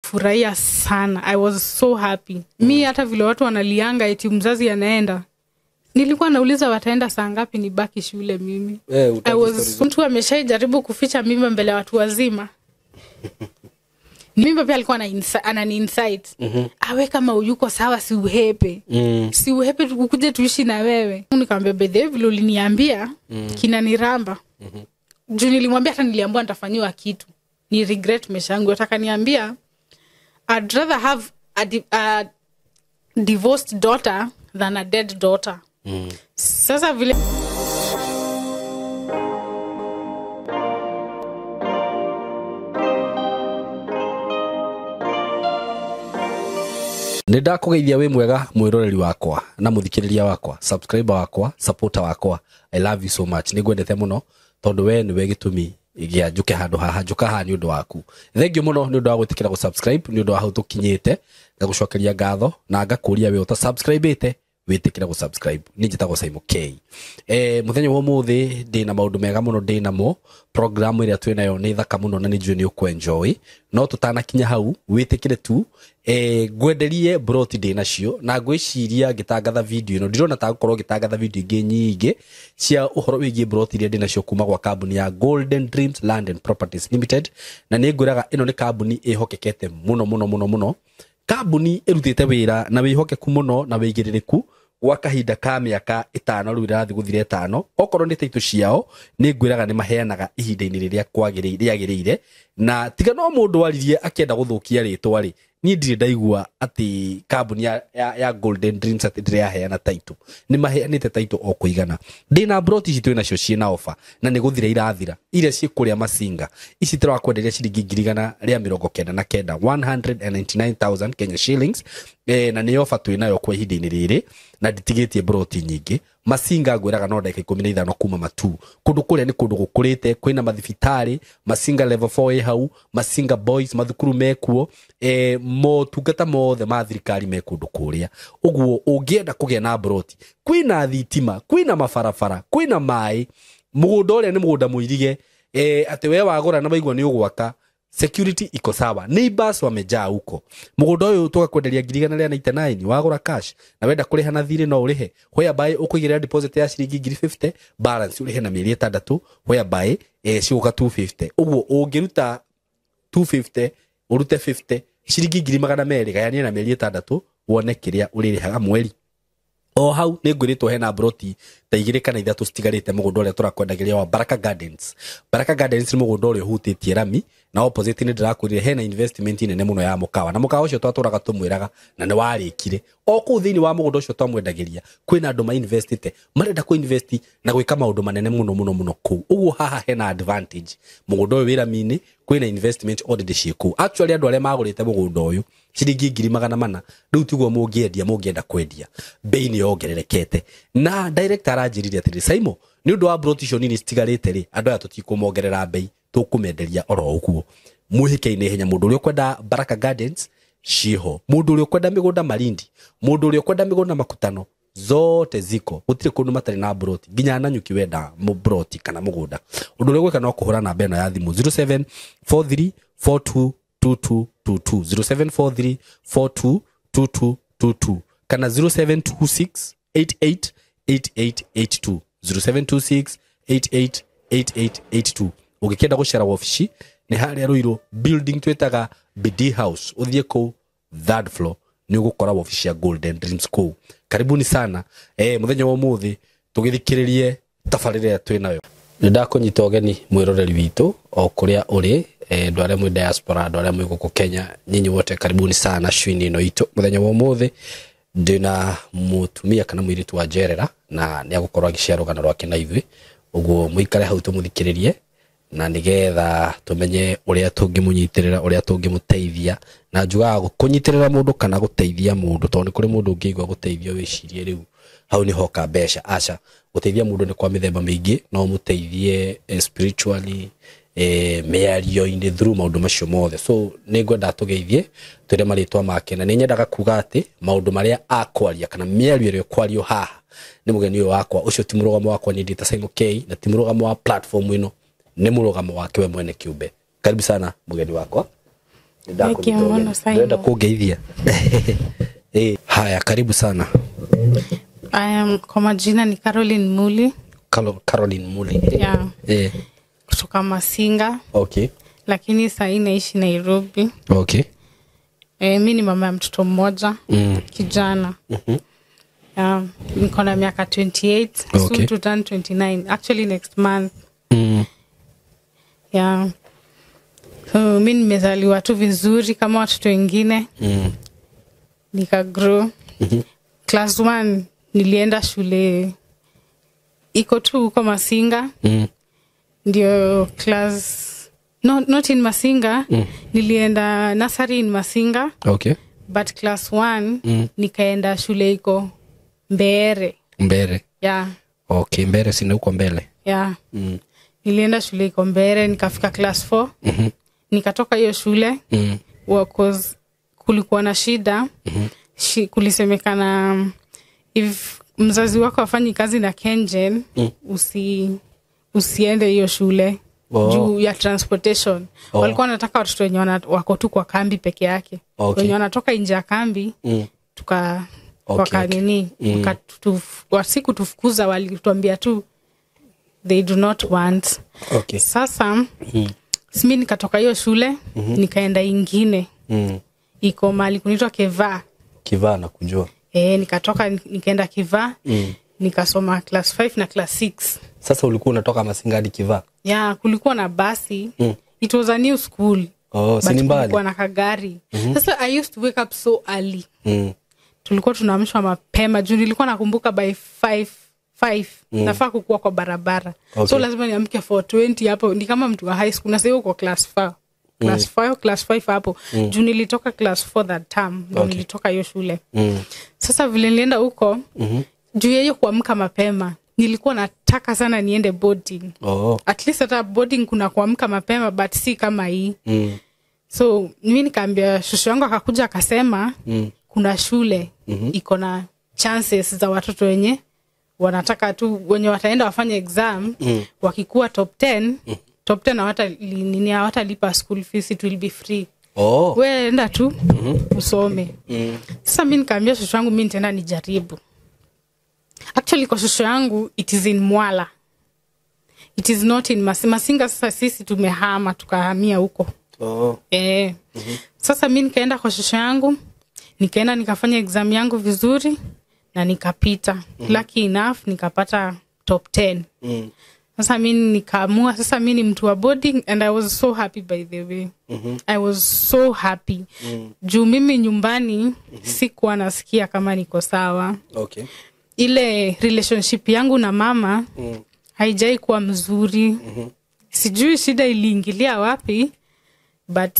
Nilifurahia sana. I was so happy. Mi hata vile watu wanalianga eti mzazi anaenda, nilikuwa nauliza wataenda saa ngapi nibaki shule mimi. I was mtu ameshaijaribu kuficha mimba mbele ya watu wazima. Mimba pia alikuwa anani insight. Awe kama uyuko sawa si uhepe. Si uhepe tukuje tuishi na wewe. Nikamwambia bedhe vile uliniambia kinaniramba. Juu nilimwambia hata niliambiwa nitafanyiwa kitu. Ni regret maisha yangu. Atakaniambia I'd rather have a divorced daughter than a dead daughter. Sasa vile nĩ ndakũgeithia wĩ mwega mwĩroreri wakwa na mũthikĩrĩria wakwa, subscriber wakwa, supporter wakwa. I love you so much. Nĩ ngwendete mũno tondũ we nĩwe gĩtũmi gĩa njuke handũ haha, njuka haha nĩ ũndũ waku. Thank you mũno nĩ ũndũ wa gwĩtĩkĩra gũ-subscribe, nĩ ũndũ wa hau tũkinyĩte. Ngagũcokeria ngatho na ngakũria we ũta-subscribe-ĩte wĩtĩkĩre gũ-subscribe. Niĩ njĩtagwo Simon K. Mũthenya wa ũmũthĩ ndĩna maũndũ mega mũno ndĩnamo. Program ĩrĩa twĩnayo nĩ thaka mũno na nĩ njũĩ nĩ ũkũ-enjoy. No tũtanakinya hau wĩtĩkĩre tu ngwenderie broti ndĩnacio na ngwĩciria ngĩtangatha video ĩno ndirona ta gũkorwo ngĩtangatha video ingĩ nyingĩ cia ũhoro wĩgiĩ broti iria ndĩnacio kuma gwa kambuni ya Golden Dreams Land and Properties Limited. Na nĩ ngwĩraga ĩno nĩ kambuni ĩhokekete mũno mũno mũno mũno, kambuni ĩrutĩte wĩra na wĩhokeku mũno na wĩigĩrĩrĩku gwa kahinda ka mĩaka 5 rĩu ĩrathiĩ gũthira 5. Okorwo nĩ taitũ ciao nĩ ngwĩraga nĩ maheanaga ihinda-inĩ rĩrĩa rĩagĩrĩire, na tiga no mũndũ waririe akĩenda gũthũkia rĩtwa rĩ, niĩ ndirĩ ndaigua atĩ kambuni ya Golden Dreams atĩ ndĩrĩ yaheana taitũ. Nĩ maheanĩte taitũ o kũigana. Ndĩna broti ici twĩnacio ciĩna ofa na nĩ gũthira irathira, iria ciĩ kũrĩa Masinga. Ici tũrakwenderia ciringi 199,000, 199,000 Kenya shillings. Na nĩ ofa twĩnayo kwa ihinda-inĩ rĩrĩ na nditigĩtie broti nyingĩ. Masinga ngwĩraga no ndagĩka 15 kuma Matu. Kũndũ kũrĩa nĩ kũndũ gũkũrĩte, kwĩna mathibitarĩ, Masinga level 4 ĩ hau, Masinga boys mathukuru mekuo, motungata mothe ma thirikari me kũndũ kũrĩa. Ũguo ũngĩenda kũgĩa na broti, kwĩna thitima, kwĩna mabarabara, kwĩna maĩ, mũgũnda ũrĩa nĩ mũgũnda mũirige, atĩ we wagũra na waigua nĩ ũgwaka, security iko sawa, neighbors wamejaa huko. Mũgũnda ũyũ tũgakwenderia 199 wagũra cash, na wenda kũrĩha na thirĩ no ũrĩhe, whereby ũkũigĩrĩra deposit ya ciringi 50, balance ũrĩhe na mĩeri 6, whereby cigũka 250. Ũguo ũngĩruta 250 ũrute 50 ciringi 200 gayania na mĩeri 6 wone kĩrĩa ũrĩrĩhaga mweri. O hau nĩ ngwĩrĩtwo hena broti ta 2 kana 3 citigarĩte mũgũnda ũrĩa tũrakwendagĩria wa Baraka Gardens. Baraka Gardens nĩ mũgũnda ũrĩa ũhutĩtie rami na opposite nĩ ndĩrakwĩrire hena investment nene mũno ya mũkawa, na mũkawa ũcio twatũraga tũmwĩraga na nĩ warĩkire. O kũu thĩinĩ wa mũgũnda ũcio twamwendagĩria kwĩna andũ mainvestĩte, marenda kũ-invest na gwĩka maũndũ manene mũno mũno mũno kũu. Ũguo haha hena advantage, mũgũnda ũyũ wĩ rami-inĩ, kwĩna investment already ciĩ kũu. Actually andũ arĩa magũrĩte mũgũnda ũyũ ciringi 400,000 rĩu tiguo mũngĩendia, mũngĩenda kwendia bei nĩ yongererekete. Na director aranjĩrire atĩrĩ, Simon, nĩ ũndũ wa broti icio nini citigarĩte rĩ, andũ aya tũtikũmongerera bei, tũkũmenderia oro ũguo. Mwĩhĩke-inĩ ihenya, mũndũ ũrĩa ũkwenda Baraka Gardens ciĩho, mũndũ ũrĩa ũkwenda mĩgũnda Malindi, mũndũ ũrĩa ũkwenda mĩgũnda Makutano, zote ziko. Gũtirĩ kũndũ matarĩ na broti, nginya Nanyuki wenda broti kana mũgũnda. Ũndũ ũrĩa ũgwĩka no kũhũra namba ĩno ya thimũ 0743422222, 0743422222 kana 0726888882, 0726888882. Ũngĩkĩenda gũcera wabici nĩ harĩa Ruiru building twĩtaga BD House, ũthiĩ kũu third floor nĩ ũgũkora wabici ya Golden Dreams kũu. Karibuni sana. Mũthenya wa ũmũthĩ tũgĩthikĩrĩrie tabarĩra ĩrĩa twĩnayo. Nĩ ndakũnyita ũgeni mwĩroreri witũ o kũrĩa ũrĩ, andũ arĩa mwĩ diaspora, andũ arĩa mwĩ gũkũ Kenya, nyinyi wote karibuni sana show-inĩ ĩno itũ. Mũthenya wa ũmũthĩ ndĩna mũtumia kana mũirĩtu wa njerera na nĩ agũkorwo agĩshare rũgano rwake na ithuĩ. Ũguo mũikare hau tũmũthikĩrĩrie na nĩgetha tũmenye ũrĩa tũngĩmũnyitĩrĩra, ũrĩa tũngĩmũteithia. Na njugaga kũnyitĩrĩra mũndũ kana gũteithia mũndũ, tondũ nĩ kũrĩ mũndũ ũngĩigua gũteithio wĩcirie rĩu hau nĩ hoka mbeca. Aca, gũteithia mũndũ nĩ kwa mĩthemba mĩingĩ, no ũmũteithie spiritually, mĩario-inĩ, through maũndũ macio mothe. So nĩ ngwenda tũgeithie twĩre marĩtwa make, na nĩ nyendaga kuga atĩ maũndũ marĩa akwaria kana mĩario ĩrĩa ĩkwario haha nĩ mũgeni ũyũ wakwa, ũcio ti mũrũgamo wakwa niĩ ndĩ ta Simon K, na ti mũrũgamo wa platform ĩno, nĩ mũrũgamo wake we mwene kĩũmbe. Karibu sana mũgeni wakwa. Thank you mũno, Simon. Ndĩrenda kũngeithia. Haya, karibu sana. I am, kwa majina ni Caroline Muli. Caroline Muli. Yeah. Kutoka Masinga. Okay. Lakini sasa naishi Nairobi. Okay. Mi ni mama ya mtoto mmoja. Kijana. Niko na miaka 28. Okay. Soon to turn 29. Actually next month. Yeah. So, mi nimezaliwa tu vizuri kama watoto wengine. Nika grow. Class 1 nilienda shule iko tu huko Masinga. Ndio class no, not in Masinga. Nilienda nursery in Masinga. Okay. But class 1 nikaenda shule iko Mbere. Mbere. Yeah. Okay, Mbere sina huko mbele. Yeah. Nilienda shule iko Mbere nikafika class 4. Nikatoka hiyo shule. Well, cause kulikuwa na shida. Kulisemekana if mzazi wako afanyi kazi na Kengen, usiende hiyo shule. Juu ya transportation. Walikuwa wanataka watoto wenye wako tu kwa kambi peke yake. Okay. Wenye wanatoka nje ya kambi, wasikutufukuza, walituambia tu they do not want. Okay. Sasa simi nikatoka hiyo shule, nikaenda ingine. Iko mahali kunaitwa Kevaa. Kevaa na kujua. Nikatoka nikaenda Kevaa. Nikasoma class 5 na class 6. Sasa ulikuwa unatoka Masinga hadi Kevaa? Yeah, kulikuwa na basi. It was a new school. Oh, si ni mbali. Kulikuwa na kagari. Sasa I used to wake up so early. Tulikuwa tunaamshwa mapema juu nilikuwa nakumbuka by 5 nafaa kukua kwa barabara. Okay. So lazima niamke 4:20 hapo, ni kama mtu wa high school na sasa uko class 4. Class 5, class 5 hapo. Juu nilitoka class 4 that term, ndio nilitoka hiyo shule. Sasa vile nilienda huko, juu yeye kuamka mapema, nilikuwa nataka sana niende boarding. At least hata boarding kuna kuamka mapema but si kama hii. So mimi nikaambia shosho yangu, akakuja akasema kuna shule iko na chances za watoto wenye wanataka tu, wenye wataenda wafanye exam, wakikuwa top 10, top 10 hawatalipa school fees, it will be free. Wewe enda tu usome. Sasa mimi nikaambia shosho yangu mimi nitaenda nijaribu. Actually kwa shosho yangu it is in Mwala. It is not in Masinga. Sasa sisi tumehama tukahamia huko. Sasa mimi nikaenda kwa shosho yangu, nikaenda nikafanya exam yangu vizuri na nikapita. Lucky enough nikapata top 10. Sasa mimi nikaamua sasa mimi ni mtu wa boarding, and I was so happy by the way. I was so happy. Juu mimi nyumbani sikuwa nasikia kama niko sawa. Okay. Ile relationship yangu na mama haijai kuwa mzuri. Sijui shida iliingilia wapi, but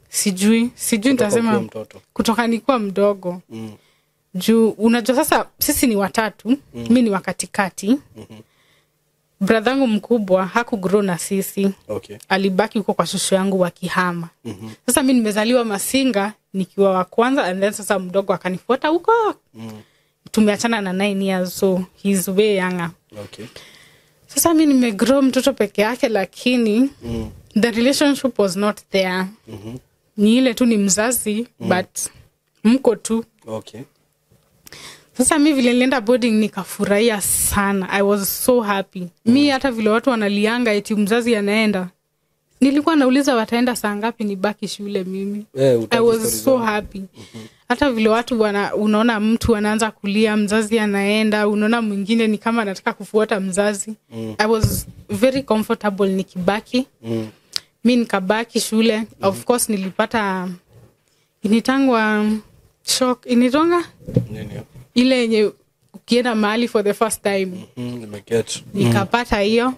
sijui nitasema kutoka nikuwa mdogo. Juu unajua sasa sisi ni watatu, mimi ni wa katikati. Brother yangu mkubwa hakugrow na sisi. Okay. Alibaki huko kwa shosho yangu wakihama. Sasa mimi nimezaliwa Masinga nikiwa wa kwanza, and then sasa mdogo akanifuata huko. Tumeachana na 9 years, so he's way younger. Okay. Sasa mimi nimegrow mtoto peke yake, lakini the relationship was not there. Ni ile tu ni mzazi, but mko tu. Okay. Sasa mimi vile nilienda boarding nikafurahia sana. I was so happy. Mi hata vile watu wanalianga eti mzazi anaenda, nilikuwa nauliza wataenda saa ngapi nibaki shule mimi. I was so happy. Hata vile watu unaona mtu anaanza kulia mzazi anaenda, unaona mwingine ni kama anataka kufuata mzazi. I was very comfortable nikibaki. Mi nikabaki shule. Of course nilipata initangwa shock, initonga Nini? Ile yenye ukienda mahali for the first time. Nikapata hiyo.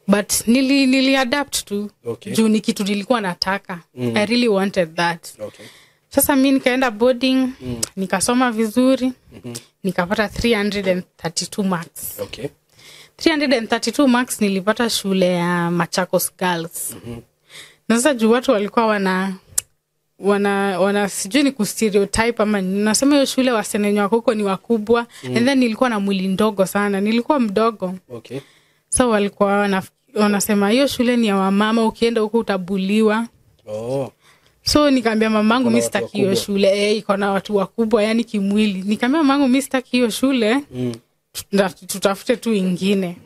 But nili adapt tu. Okay. Juu ni kitu nilikuwa nataka. I really wanted that. Okay. Sasa mimi nikaenda boarding, nikasoma vizuri, nikapata 332 marks. Okay. 332 marks nilipata shule ya Machakos Girls. Na sasa juu watu walikuwa wana sijui ni kustereotype ama nasema hiyo shule wasichana wako huko ni wakubwa. And then nilikuwa na mwili ndogo sana, nilikuwa mdogo. Okay. So walikuwa wanasema hiyo shule ni ya wamama, ukienda huko utabuliwa. So nikaambia mamangu Iko na mi watu sitaki hiyo wakubwa. shule. Iko na watu wakubwa yani kimwili. Nikaambia mamangu mi sitaki hiyo shule, tutafute tu ingine.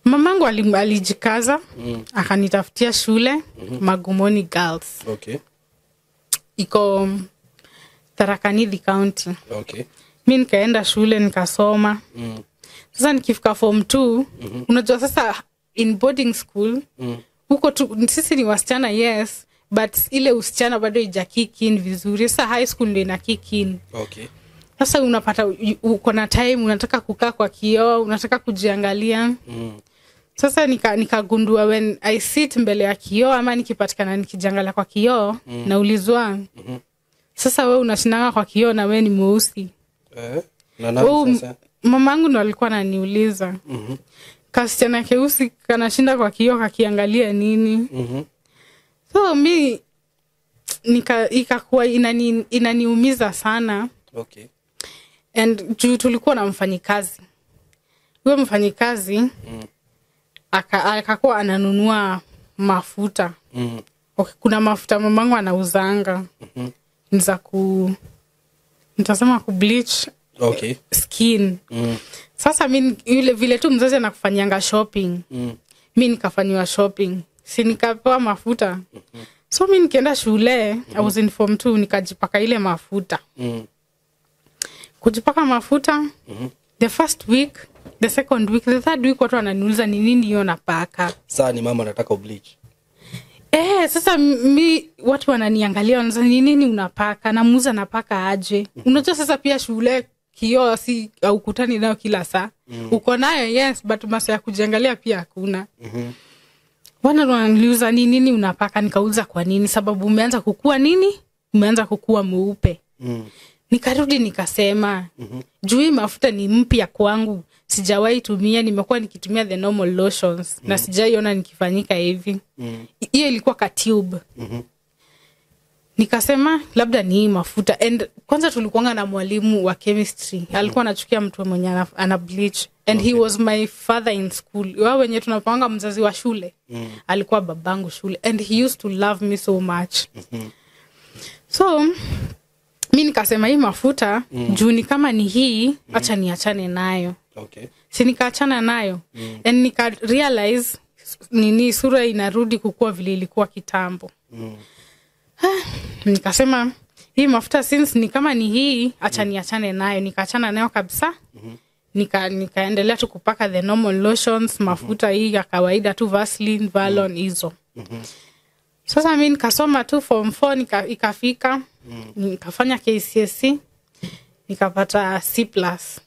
Mamangu alijikaza, akanitafutia shule, Magumoni Girls. Okay. Iko Tharaka Nithi County. Okay. Mi nikaenda shule nikasoma. Sasa nikifika form 2, unajua sasa in boarding school, huko tu sisi ni wasichana, yes, but ile usichana bado ija kick in vizuri. Sasa high school ndio ina kick in. Okay. Sasa unapata uko na time, unataka kukaa kwa kioo, unataka kujiangalia. Sasa nikagundua when I sit mbele ya kioo ama nikipatikana nikijiangalia kwa kioo, naulizwa, sasa we unashindanga kwa kioo na we ni mweusi? Na nani sasa? Mamangu ndo alikuwa ananiuliza. Kasichana keusi kanashinda kwa kioo kakiangalia nini? So mi ikakuwa inaniumiza sana. Okay. And juu tulikuwa na mfanyikazi. Huyo mfanyikazi akakuwa ananunua mafuta. Okay, kuna mafuta mamangu anauzanga. Ni za nitasema ku bleach Okay. skin. Sasa mi yule vile tu mzazi anakufanyanga shopping. Mi nikafanyiwa shopping. Si nikapewa mafuta. So mi nikienda shule, I was in form 2, nikajipaka ile mafuta. Kujipaka mafuta, the first week, the second week, the third week watu wananiuliza ni nini hiyo napaka. Sasa ni mama anataka bleach. Sasa mi watu wananiangalia wanasema ni nini unapaka? Namuuza napaka aje? Unajua sasa pia shule kioo si haukutani nayo kila saa. Uko nayo yes, but masaa ya kujiangalia pia hakuna. Wana wananiuliza ni nini unapaka? Nikauliza kwa nini? Sababu umeanza kukua nini? Umeanza kukua mweupe. Nikarudi nikasema, juu hii mafuta ni mpya kwangu, sijawahi tumia, nimekuwa nikitumia the normal lotions na sijaiona nikifanyika hivi. Hiyo ilikuwa ka tube. Nikasema labda ni hii mafuta. And kwanza tulikuanga na mwalimu wa chemistry, alikuwa anachukia mtu mwenye ana bleach, and he was my father in school. Wao wenye tunapanga mzazi wa shule, alikuwa babangu shule, and he used to love me so much. So mi nikasema hii mafuta, juu ni kama ni hii, acha niachane nayo. Okay. Si nikaachana nayo. And nika realize nini, sura inarudi kukua vile ilikuwa kitambo. Nikasema hii mafuta since ni kama ni hii, acha niachane nayo. Nikaachana nayo kabisa. Nikaendelea tu kupaka the normal lotions, mafuta hii ya kawaida tu, Vaseline, Valon hizo. Sasa mi nikasoma tu form 4, ikafika, nikafanya KCSE, nikapata C plus.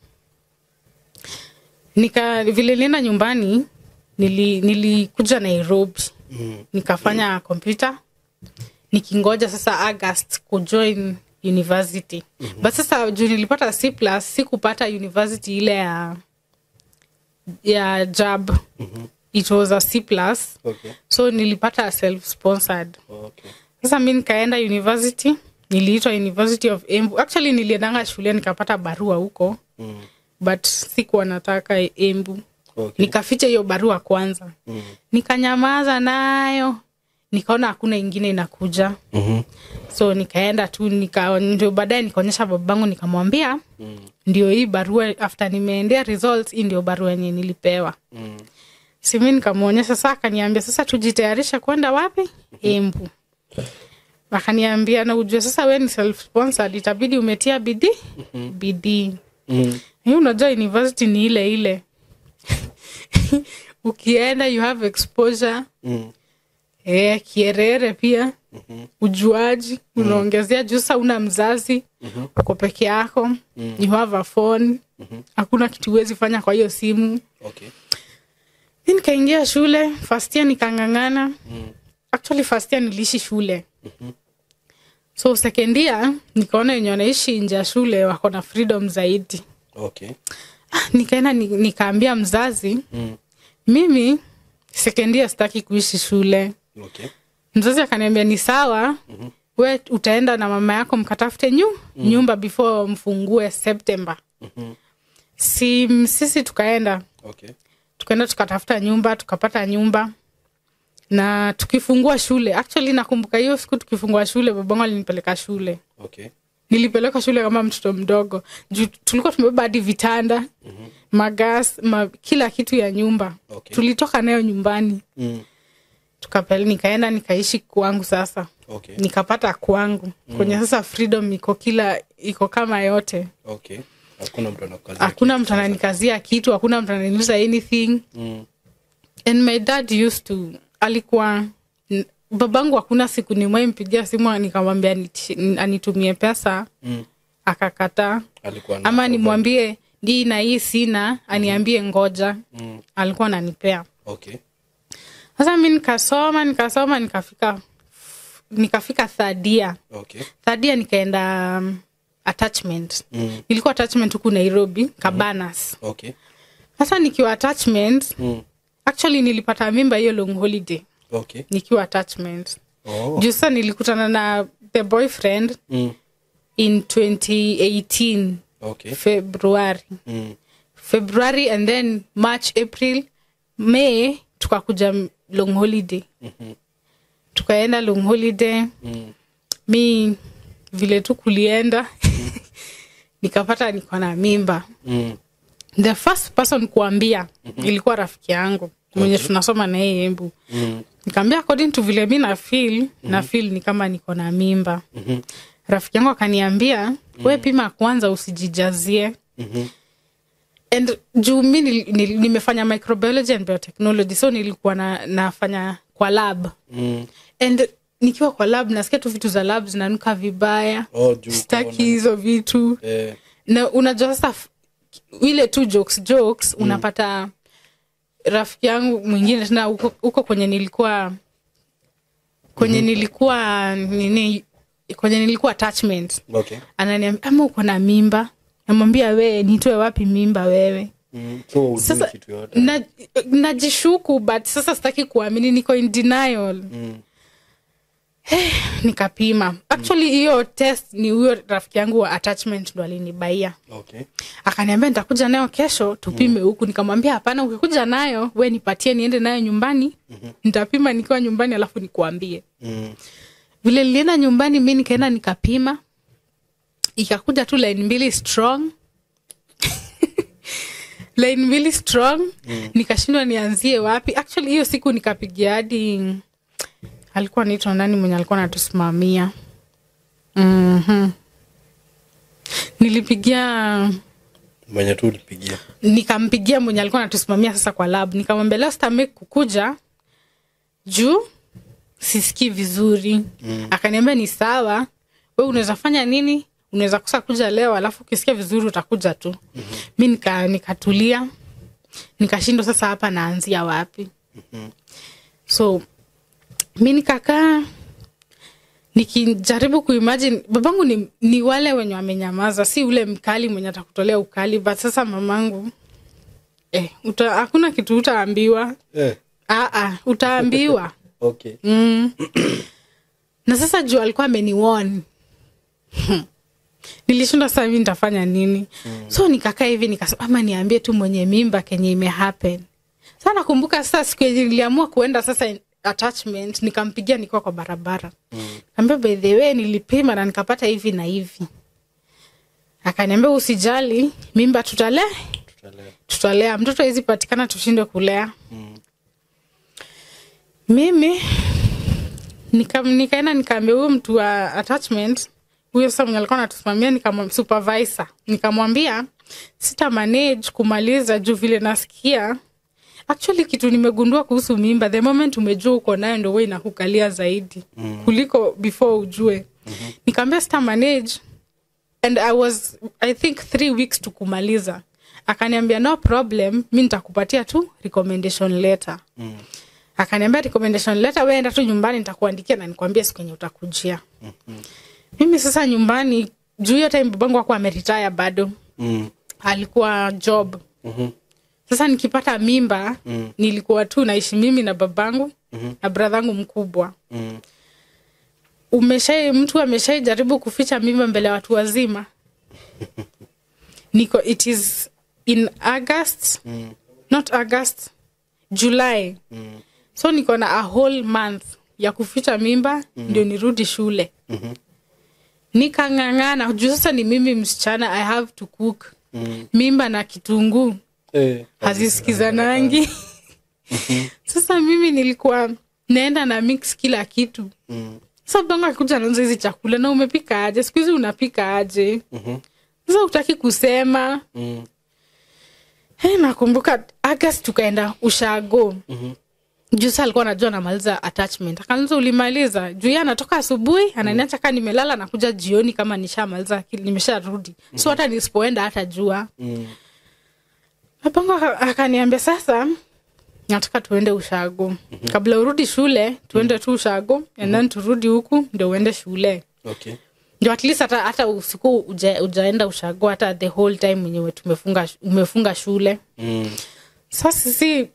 Vile nilienda nyumbani, nilikuja Nairobi. Nikafanya computer, nikingoja sasa August kujoin university. But sasa juu nilipata C plus, sikupata university ile ya JAB. It was a C plus. Okay. So nilipata self-sponsored. Okay. Sasa mi nikaenda university, niliitwa University of Embu. Actually niliendanga shule nikapata barua huko. But sikuwa nataka Embu. Okay. Nikaficha hiyo barua kwanza. Nikanyamaza nayo. Nikaona hakuna ingine inakuja. So nikaenda tu, ndio baadaye nikaonyesha babangu, nikamwambia, ndio hii barua, after nimeendea results, hii ndio barua yenye nilipewa. Si mimi nikamuonyesha, sasa akaniambia sasa tujitayarishe kwenda wapi? Embu. Akaniambia na ujue sasa wewe ni self sponsored, itabidi umetia bidii. Bidii. Hii unajua university ni ile ile. Ukienda you have exposure. Kierere pia. Ujuaji, unaongezea juu sasa una mzazi, uko peke yako, you have a phone. Hakuna kitu huwezi fanya kwa hiyo simu. Okay. Mimi nikaingia shule, first year nikang'ang'ana. Actually first year niliishi shule. So second year nikaona wenye wanaishi nje ya shule wako na freedom zaidi. Okay. Nikaenda nikaambia mzazi, mimi second year sitaki kuishi shule. Okay. Mzazi akaniambia ni sawa, we utaenda na mama yako mkatafute nyumba before mfungue September. Si sisi tukaenda. Okay. Tukaenda tukatafuta nyumba, tukapata nyumba. Na tukifungua shule, actually nakumbuka hiyo siku tukifungua shule, babangu alinipeleka shule. Okay. Nilipeleka shule kama mtoto mdogo. Juu tulikuwa tumebeba hadi vitanda, magas, kila kitu ya nyumba. Okay. Tulitoka nayo nyumbani. Nikaenda nikaishi kwangu sasa. Okay. Nikapata kwangu. Kwenye sasa freedom iko kila, iko kama yote. Okay. Hakuna mtu anakukazia. Hakuna mtu ananikazia kitu, hakuna mtu ananiuliza anything. And my dad used to, alikuwa, babangu hakuna siku nimewahi mpigia simu nikamwambia anitumie pesa. Akakataa. Ama nimwambie hii na hii sina, aniambie ngoja. Alikuwa ananipea. Okay. Sasa mimi nikasoma nikafika third year. Okay. Third year nikaenda attachment. Nilikuwa attachment huku Nairobi, Cabanas. Okay. Sasa nikiwa attachment, actually nilipata mimba hiyo long holiday. Okay. Nikiwa attachment. Oh. Juu sasa nilikutana na the boyfriend in 2018. Okay. February. February and then March, April, May tukakuja long holiday. Tukaenda long holiday. Mi vile tu kulienda nikapata niko na mimba. The first person kuambia ilikuwa rafiki yangu mwenye tunasoma na yeye Embu. Nikamwambia according to vile mimi na feel, na feel ni kama niko na mimba. Rafiki yangu akaniambia wewe pima kwanza usijijazie. And juu mimi nimefanya microbiology and biotechnology, so nilikuwa nafanya kwa lab. And nikiwa kwa lab nasikia tu vitu za lab zinanuka vibaya. Oh, juu sitaki hizo vitu. Na unajua sasa ile tu jokes unapata rafiki yangu mwingine tena huko kwenye nilikuwa nilikuwa nini, kwenye nilikuwa attachment. Okay. Ananiambia ama uko na mimba? Namwambia wewe nitoe wapi mimba wewe? So sasa kitu yote. Najishuku but sasa sitaki kuamini, niko in denial. Nikapima. Actually hiyo test ni huyo rafiki yangu wa attachment ndo alinibaia. Okay. Akaniambia nitakuja nayo kesho tupime huku. Nikamwambia hapana, ukikuja nayo wewe nipatie niende nayo nyumbani. Nitapima nikiwa nyumbani alafu nikuambie. Vile nilienda nyumbani mimi nikaenda nikapima. Ikakuja tu line mbili strong. Line mbili strong. Nikashindwa nianzie wapi. Actually hiyo siku nikapigia hadi alikuwa anaitwa nani mwenye alikuwa anatusimamia. Nilipigia mwenye tu ulipigia. Nikampigia mwenye alikuwa anatusimamia sasa kwa lab. Nikamwambia last time kukuja juu sisikii vizuri. Akaniambia ni sawa, wewe unaweza fanya nini? Unaweza kosa kuja leo alafu ukisikia vizuri utakuja tu. Mimi nikatulia. Nikashindwa sasa hapa naanzia wapi. So mimi nikakaa nikijaribu kuimagine babangu ni wale wenye wamenyamaza, si ule mkali mwenye atakutolea ukali, but sasa mamangu hakuna kitu utaambiwa. Utaambiwa. Okay. Na sasa juu alikuwa ameniwarn. Nilishindwa sasa mimi nitafanya nini. So nikakaa hivi nikasema ama niambie tu mwenye mimba kenye ime happen. Sasa nakumbuka sasa siku yenye niliamua kuenda sasa attachment, nikampigia nikiwa kwa barabara. Nikamwambia by the way nilipima na nikapata hivi na hivi. Akaniambia usijali, mimba tutalea. Tutalea, mtoto hizi patikana tushindwe kulea. Mimi nikaenda nikaambia huyo mtu wa attachment, huyo sasa mwenye alikuwa anatusimamia, nikamwambia supervisor, nikamwambia sita manage kumaliza juu vile nasikia. Actually kitu nimegundua kuhusu mimba, the moment umejua uko nayo ndio wewe inakukalia zaidi kuliko before ujue. Nikamwambia sita manage and I was I think 3 weeks to kumaliza. Akaniambia no problem, mimi nitakupatia tu recommendation letter. Akaniambia recommendation letter wewe enda tu nyumbani nitakuandikia na nikwambie siku yenye utakujia. Mimi sasa nyumbani juu hiyo time babangu hakuwa ameretire bado. Alikuwa job. Sasa nikipata mimba, nilikuwa tu naishi mimi na babangu na brother mkubwa. Mtu ameshaijaribu kuficha mimba mbele ya watu wazima. Niko it is in August, not August, July. So niko na a whole month ya kuficha mimba ndio nirudi shule. Nikang'ang'ana juu sasa ni mimi msichana, I have to cook. Mimba na kitunguu hazisikizanangi. Sasa mimi nilikuwa naenda na mix kila kitu. Sasa babangu akikuja anaanza hizi chakula, na umepika aje? Siku hizi unapika aje? Sasa hutaki kusema. Nakumbuka August tukaenda ushago. Juu sasa alikuwa anajua namaliza attachment. Akaanza ulimaliza. Juu yeye anatoka asubuhi, ananiacha kama nimelala, nakuja jioni kama nishamaliza, nimesharudi. So hata nisipoenda hata jua. Babangu akaniambia sasa nataka tuende ushago. Kabla urudi shule, tuende tu ushago and then turudi huku ndio uende shule. Okay. Ndio at least hata usiku ujaenda ushago hata the whole time mwenyewe umefunga shule. Sasa sisi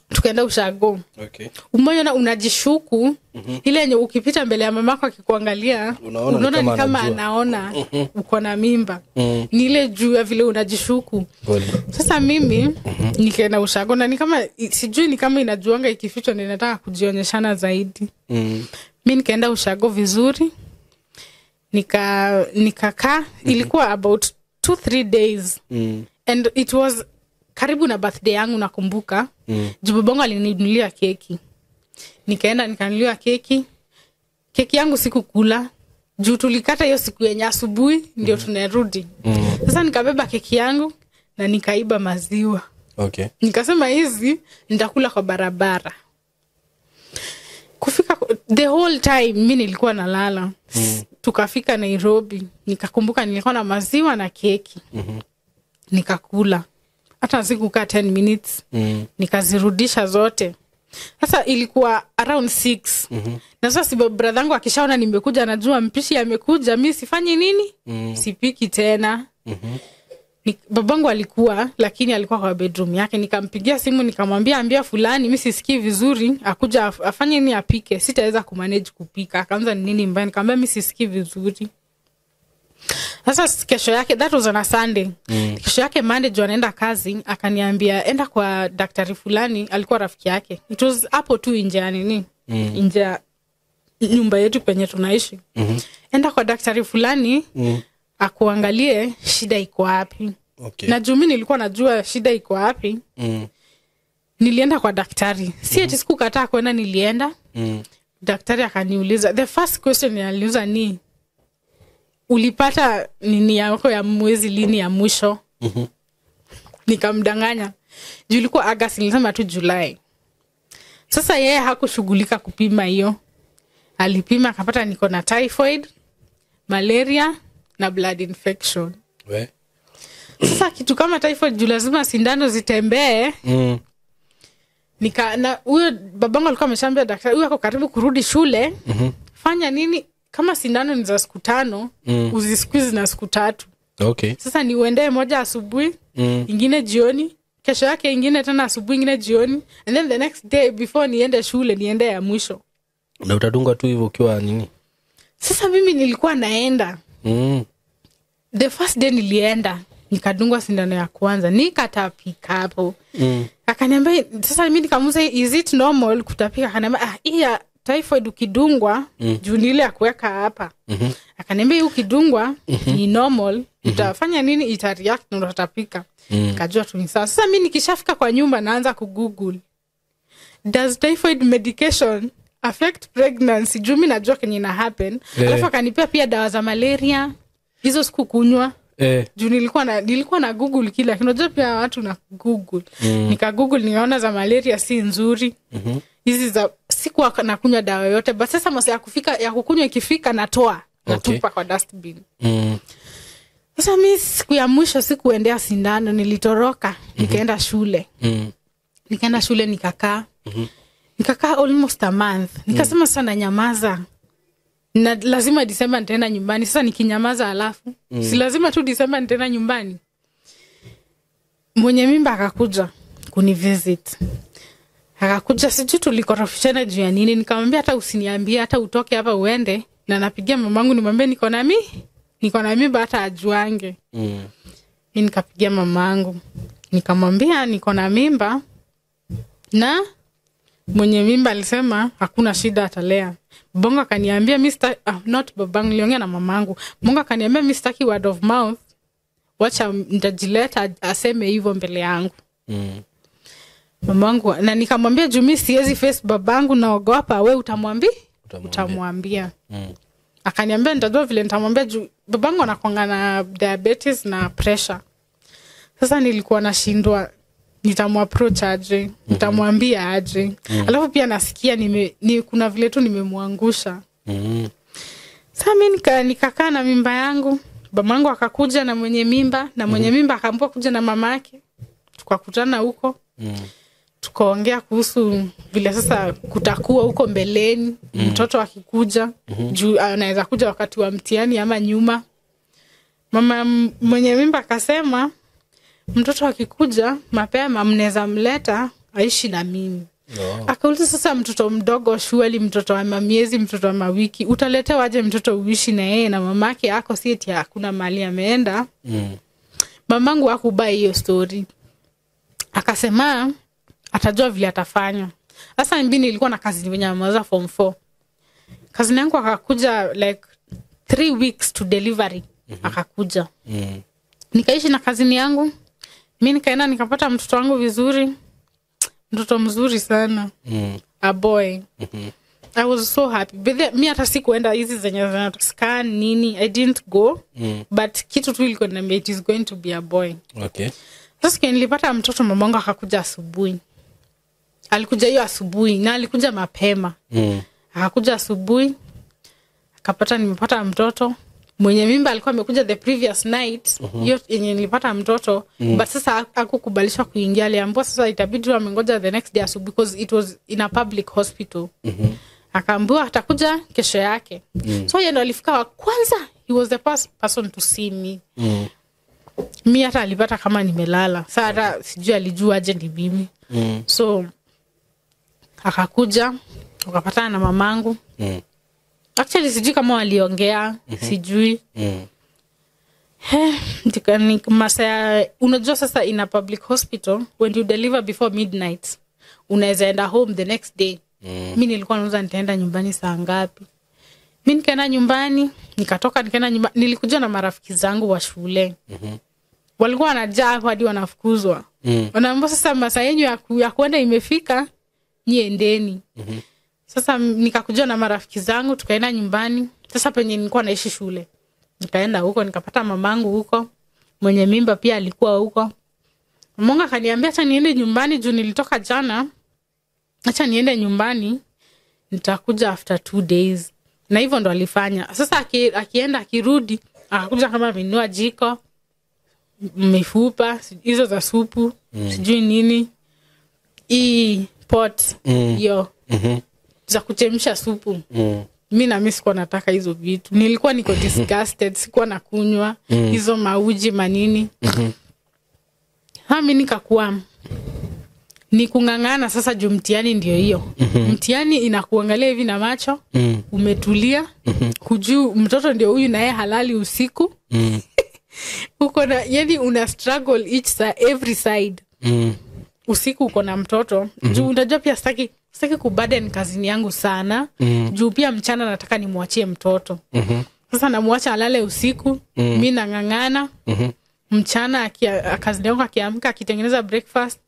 tukaenda ushago. Okay. Umeona unajishuku ile yenye ukipita mbele ya mamako akikuangalia unaona ni kama anaona uko na mimba. Ni ile juu ya vile unajishuku. Sasa mimi nikaenda ushago na ni kama sijui ni kama inajuanga ikifichwa ndio nataka kujionyeshana zaidi. Mimi nikaenda ushago vizuri. Nikakaa ilikuwa about 2-3 days. And it was karibu na birthday yangu nakumbuka. Juu babangu alininunulia keki. Nikaenda nikanunulia keki. Keki yangu sikukula. Juu tulikata hiyo siku yenye asubuhi ndio tunarudi. Sasa nikabeba keki yangu na nikaiba maziwa. Okay. Nikasema hizi nitakula kwa barabara. Kufika the whole time mimi nilikuwa nalala. Tukafika Nairobi, nikakumbuka nilikuwa na maziwa na keki. Nikakula. Hata sikukaa 10 minutes. Nikazirudisha zote. Sasa ilikuwa around 6. Na sasa si brother yangu akishaona nimekuja anajua mpishi amekuja, mimi sifanyi nini? Sipiki tena. Babangu alikuwa, lakini alikuwa kwa bedroom yake. Nikampigia simu nikamwambia ambia fulani mimi sisikii vizuri, akuja afanye nini apike, sitaweza kumanage kupika. Akaanza ni nini mbaya, nikamwambia mimi sisikii vizuri. Sasa kesho yake, that was on a Sunday. Kesho yake Monday juu anaenda kazi, akaniambia enda kwa daktari fulani, alikuwa rafiki yake. It was hapo tu nje ya nini? Nje ya nyumba yetu penye tunaishi. Enda kwa daktari fulani akuangalie shida iko wapi. Okay. Na juu mimi nilikuwa najua shida iko wapi. Nilienda kwa daktari. Si eti sikukataa kwenda, nilienda. Daktari akaniuliza, the first question aliniuliza ni ulipata nini yako ya mwezi lini ya mwisho? Nikamdanganya. Juu ilikuwa August, nilisema tu July. Sasa yeye hakushughulika kupima hiyo. Alipima akapata niko na typhoid, malaria na blood infection. We. Sasa kitu kama typhoid juu lazima sindano zitembee. Na huyo babangu alikuwa ameshaambia daktari huyo ako karibu kurudi shule. Fanya nini? Kama sindano ni za siku 5, uzisqueeze na siku 3. Okay. Sasa ni uende moja asubuhi, ingine jioni, kesho yake ingine tena asubuhi, ingine jioni, and then the next day before niende shule niende ya mwisho. Na utadunga tu hivyo ukiwa nini? Sasa mimi nilikuwa naenda. The first day nilienda, nikadungwa sindano ya kwanza, nikatapika hapo. Akaniambia sasa mimi nikamuuliza is it normal kutapika? Akaniambia hii ya typhoid ukidungwa juu ni ile ya kuweka hapa. Akaniambia ukidungwa ni normal, utafanya nini, ita react na utatapika. Nikajua tu ni sawa. Sasa mimi nikishafika kwa nyumba naanza ku Google, does typhoid medication affect pregnancy? Juu mimi najua kenye ina happen. Alafu akanipea pia dawa za malaria. Hizo sikukunywa. Juu nilikuwa na Google kila kitu. Unajua pia watu na Google. Nika Google nikaona za malaria si nzuri. Hizi za sikuwa nakunywa dawa yote. But sasa masaa ya kufika ya kukunywa ikifika natoa, natupa kwa dustbin. Sasa mimi siku ya mwisho sikuendea sindano, nilitoroka, nikaenda shule. Nikaenda shule nikakaa. Nikakaa almost a month. Nikasema sasa nanyamaza. Na lazima December nitaenda nyumbani. Sasa nikinyamaza alafu si lazima tu December nitaenda nyumbani. Mwenye mimba akakuja kunivisit. Akakuja, sijui tulikorofishana juu ya nini. Nikamwambia hata usiniambie, hata utoke hapa uende. Na napigia mamangu nimwambie niko na mimba hata ajuange. Mimi nikapigia mamangu. Nikamwambia niko na mimba na Mwenye mimba alisema hakuna shida, atalea. Bongo akaniambia not babangu, niliongea na mamangu. Bongo akaniambia mimi sitaki word of mouth, wacha nitajileta aseme hivyo mbele yangu. Mamangu, na nikamwambia juu mimi siwezi face babangu, naogopa, wewe utamwambia? Utamwambia. Akaniambia nitajua vile nitamwambia juu babangu anakuanga na diabetes na pressure. Sasa nilikuwa nashindwa nitamapproach aje, nitamwambia aje. Alafu pia nasikia kuna vile tu nimemwangusha. Sasa mimi nikakaa na mimba yangu. Babangu akakuja na mwenye mimba, na mwenye mimba akaambiwa kuja na mamake. Tukakutana huko. Tukaongea kuhusu vile sasa kutakuwa huko mbeleni, mtoto akikuja, juu anaweza kuja wakati wa mtihani ama nyuma. Mama mwenye mimba akasema mtoto akikuja mapema mnaweza mleta aishi na mimi. Akauliza sasa mtoto mdogo surely, mtoto wa miezi, mtoto wa mawiki, utaletewa aje mtoto uishi na yeye na mamake ako si eti hakuna mahali ameenda. Mamangu hakubai hiyo story. Akasema atajua vile atafanya. Sasa mimi nilikuwa na kazi mwenye amaliza form 4. Kazi yangu akakuja like 3 weeks to delivery. Akakuja. Nikaishi na kazini yangu. Mimi nikaenda nikapata mtoto wangu vizuri. Mtoto mzuri sana. A boy. I was so happy. But mimi hata sikuenda hizi zenye zina scan nini. I didn't go. But kitu tu ilikuwa inaniambia it is going to be a boy. Okay. Sasa nilipata mtoto, mamangu akakuja asubuhi. Alikuja hiyo asubuhi na alikuja mapema. Akakuja asubuhi. Akapata nimepata mtoto. Mwenye mimba alikuwa amekuja the previous night, hiyo yenye nilipata mtoto, but sasa hakukubalishwa kuingia, aliambiwa sasa itabidi amengoja the next day asubuhi because it was in a public hospital. Akaambiwa atakuja kesho yake. So yeye ndo alifika wa kwanza, he was the first person to see me. Mimi hata alipata kama nimelala. Sasa hata sijui alijua aje ni mimi. So akakuja, tukapatana na mamangu. Actually sijui kama waliongea, sijui. Masaya, unajua sasa in a public hospital when you deliver before midnight unaweza enda home the next day. Mimi nilikuwa nauza nitaenda nyumbani saa ngapi. Mimi nikaenda nyumbani, nikatoka nikaenda nyumbani, nilikuja na marafiki zangu wa shule. Walikuwa wanajaa hadi wanafukuzwa. Wanaambiwa sasa masaa yenu ya kwenda imefika, niendeni. Sasa nikakuja na marafiki zangu tukaenda nyumbani. Sasa penye nilikuwa naishi shule. Nikaenda huko nikapata mamangu huko. Mwenye mimba pia alikuwa huko. Mamangu akaniambia acha niende nyumbani juu nilitoka jana. Acha niende nyumbani, nitakuja after 2 days. Na hivyo ndo alifanya. Sasa akienda akirudi, akakuja kama amenunua jiko, mifupa, hizo za supu, sijui nini. Hii pot hiyo za kuchemsha supu. Mimi na mimi sikuwa nataka hizo vitu. Nilikuwa niko disgusted, sikuwa nakunywa hizo mauji manini. Mimi nikakuwa ni kungangana sasa juu mtihani ndio hiyo. Mtihani inakuangalia hivi na macho, umetulia, hujui mtoto ndio huyu na yeye halali usiku. Uko na yani una struggle each side, every side. Usiku uko na mtoto. Juu unajua pia sitaki kuburden kazini yangu sana. Juu pia mchana nataka nimwachie mtoto. Sasa namwacha alale usiku, mimi nangangana. Mchana kazini yangu akiamka akitengeneza breakfast,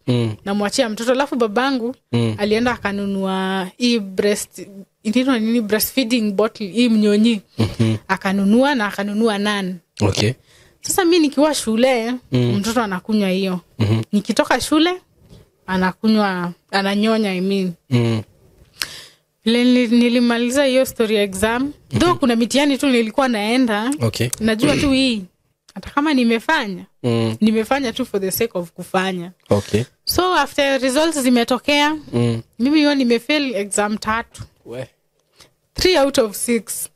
namwachia mtoto. Alafu babangu alienda akanunua hii breast nini breastfeeding bottle, hii mnyonyi. Akanunua na akanunua nan. Okay. Sasa mimi nikiwa shule, mtoto anakunywa hiyo. Nikitoka shule anakunywa, ananyonya I mean. Nilimaliza hiyo story exam. Though kuna mitihani tu nilikuwa naenda. Okay. Najua tu hii hata kama nimefanya, nimefanya tu for the sake of kufanya. Okay. So after results zimetokea, mimi hiyo nimefail exam 3. We. 3 out of 6.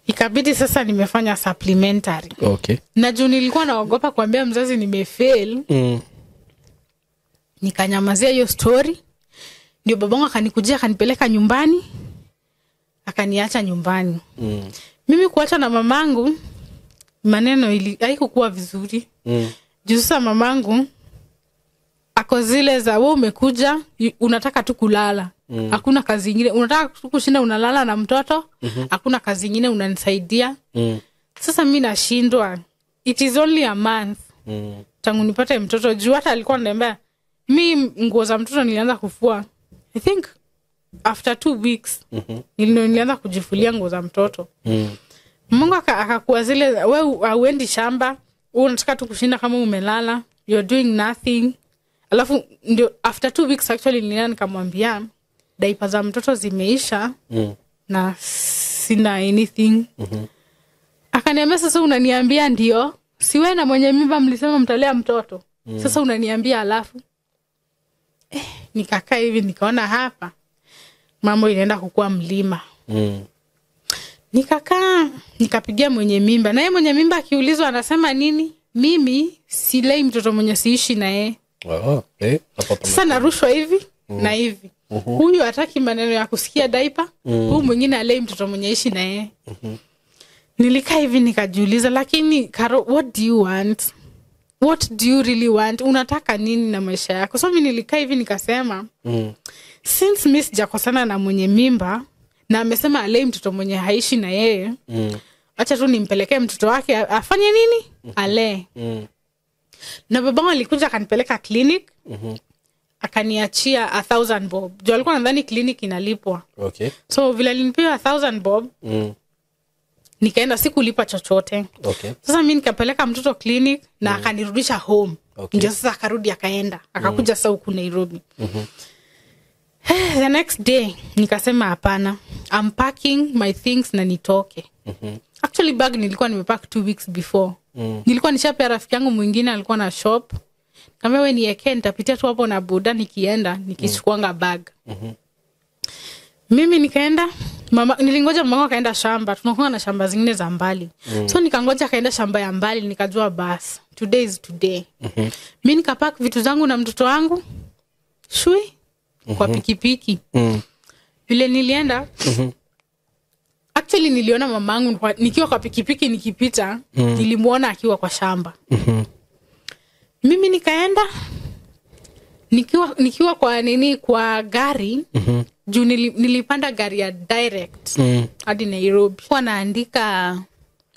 Ikabidi sasa nimefanya supplementary. Okay. Na juu nilikuwa naogopa kuambia mzazi nimefail. Nikanyamazia hiyo story. Ndio babangu akanikujia akanipeleka nyumbani. Akaniacha nyumbani. Mimi kuacha na mamangu maneno haikukuwa vizuri. Juu sasa mamangu Ako zile za wewe umekuja unataka tu kulala. Hakuna kazi nyingine, unataka kushinda unalala na mtoto, hakuna kazi nyingine unanisaidia. Sasa mimi nashindwa. It is only a month. Tangu nipate mtoto, juu hata alikuwa ananiambia mimi nguo za mtoto nilianza kufua. I think after 2 weeks nilianza kujifulia nguo za mtoto. Mungu akakuwa zile wewe hauendi shamba, wewe unataka tu kushinda kama umelala, you're doing nothing. Alafu ndio after 2 weeks actually nilienda nikamwambia diaper za mtoto zimeisha na sina anything. Akaniambia sasa unaniambia ndio, si wewe na mwenye mimba mlisema mtalea mtoto. Sasa unaniambia alafu. Nikakaa hivi nikaona hapa mambo inaenda kukua mlima. Nikakaa nikapigia mwenye mimba. Na yeye mwenye mimba akiulizwa anasema nini? Mimi silei mtoto mwenye siishi na yeye. Sasa narushwa hivi na hivi. Huyu hataki maneno ya kusikia diaper, huyu mwingine alei mtoto mwenye ishi na yeye. Nilikaa hivi nikajiuliza, lakini Karo, what do you want? What do you really want? Unataka nini na maisha yako? So mimi nilikaa hivi nikasema, since mimi sijakosana na mwenye mimba na amesema alei mtoto mwenye haishi na yeye, acha tu nimpelekee mtoto wake afanye nini? Alee. Na babangu alikuja akanipeleka clinic. Akaniachia 1,000 bob. Juu alikuwa anadhani clinic inalipwa. Okay. So vile alinipea 1,000 bob, nikaenda sikulipa chochote. Okay. Sasa mimi nikapeleka mtoto clinic na akanirudisha home. Okay. Ndio sasa akarudi akaenda. Akakuja sasa huku Nairobi. The next day nikasema hapana, I'm packing my things na nitoke. Actually bag nilikuwa nimepack 2 weeks before. Nilikuwa nishapea rafiki yangu mwingine alikuwa na shop. Kama wewe niwekee nitapitia tu hapo na boda nikienda nikichukuanga bag. Mimi nikaenda, mama nilingoja mama akaenda shamba, tunakuwa na shamba zingine za mbali. So nikangoja akaenda shamba ya mbali nikajua bas, today is today. Mimi nikapack vitu zangu na mtoto wangu shui kwa pikipiki. Vile nilienda, actually niliona mamangu nikiwa kwa pikipiki nikipita, nilimuona akiwa kwa shamba. Mimi nikaenda nikiwa kwa nini kwa gari, juu nilipanda gari ya direct hadi Nairobi. Kwa naandika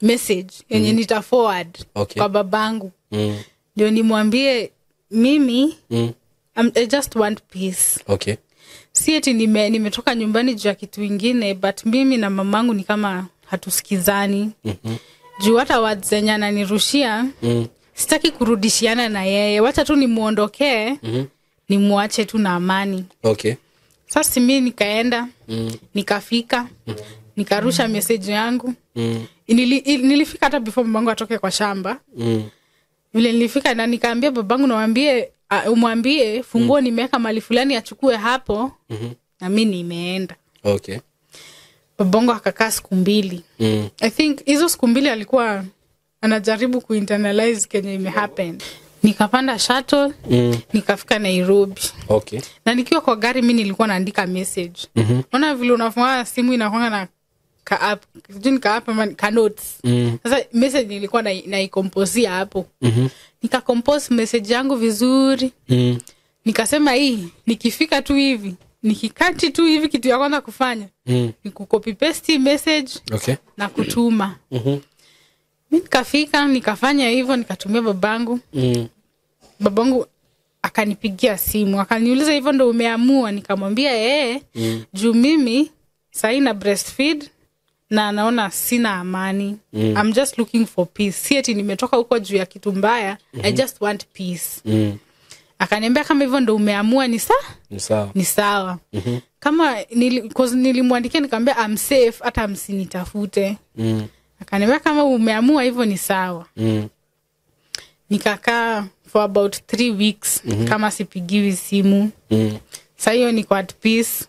message yenye nita forward kwa babangu. Ndio nimwambie mimi I just want peace. Okay. Si eti nimetoka nyumbani juu ya kitu kingine, but mimi na mamangu ni kama hatusikizani. Juu hata words zenye ananirushia, sitaki kurudishiana na yeye. Wacha tu nimuondokee, nimuache tu na amani. Okay. Sasa mimi nikaenda, nikafika, nikarusha message yangu. Nilifika hata before mamangu atoke kwa shamba. Vile nilifika na nikaambia babangu naambie umwambie funguo nimeweka mali fulani achukue hapo. Na mimi nimeenda. Okay. Babangu akakaa siku 2. I think hizo siku 2 alikuwa anajaribu kuinternalize kenye ime happen. Nikapanda shuttle, nikafika Nairobi. Okay. Na nikiwa kwa gari mimi nilikuwa naandika message. Unaona vile unafungua simu inakuwa na ka app, sijui ka app ama ka notes. Sasa message nilikuwa naikomposia hapo. Nikacompose message yangu vizuri. Nikasema hii nikifika tu hivi, nikikati tu hivi kitu ya kwanza kufanya ni kucopy paste message. Okay. Na kutuma. Mimi nikafika nikafanya hivyo nikatumia babangu. Babangu akanipigia simu akaniuliza hivyo ndo umeamua? Nikamwambia juu mimi sasa na breastfeed na naona sina amani. I'm just looking for peace. Si eti nimetoka huko juu ya kitu mbaya. I just want peace. Akaniambia kama hivyo ndo umeamua ni sawa? Ni sawa. Ni sawa. Kama nilimwandikia nikamwambia I'm safe hata msinitafute. Akaniambia kama umeamua hivyo ni sawa. Nikakaa for about 3 weeks kama sipigiwi simu. Sasa hiyo niko at peace.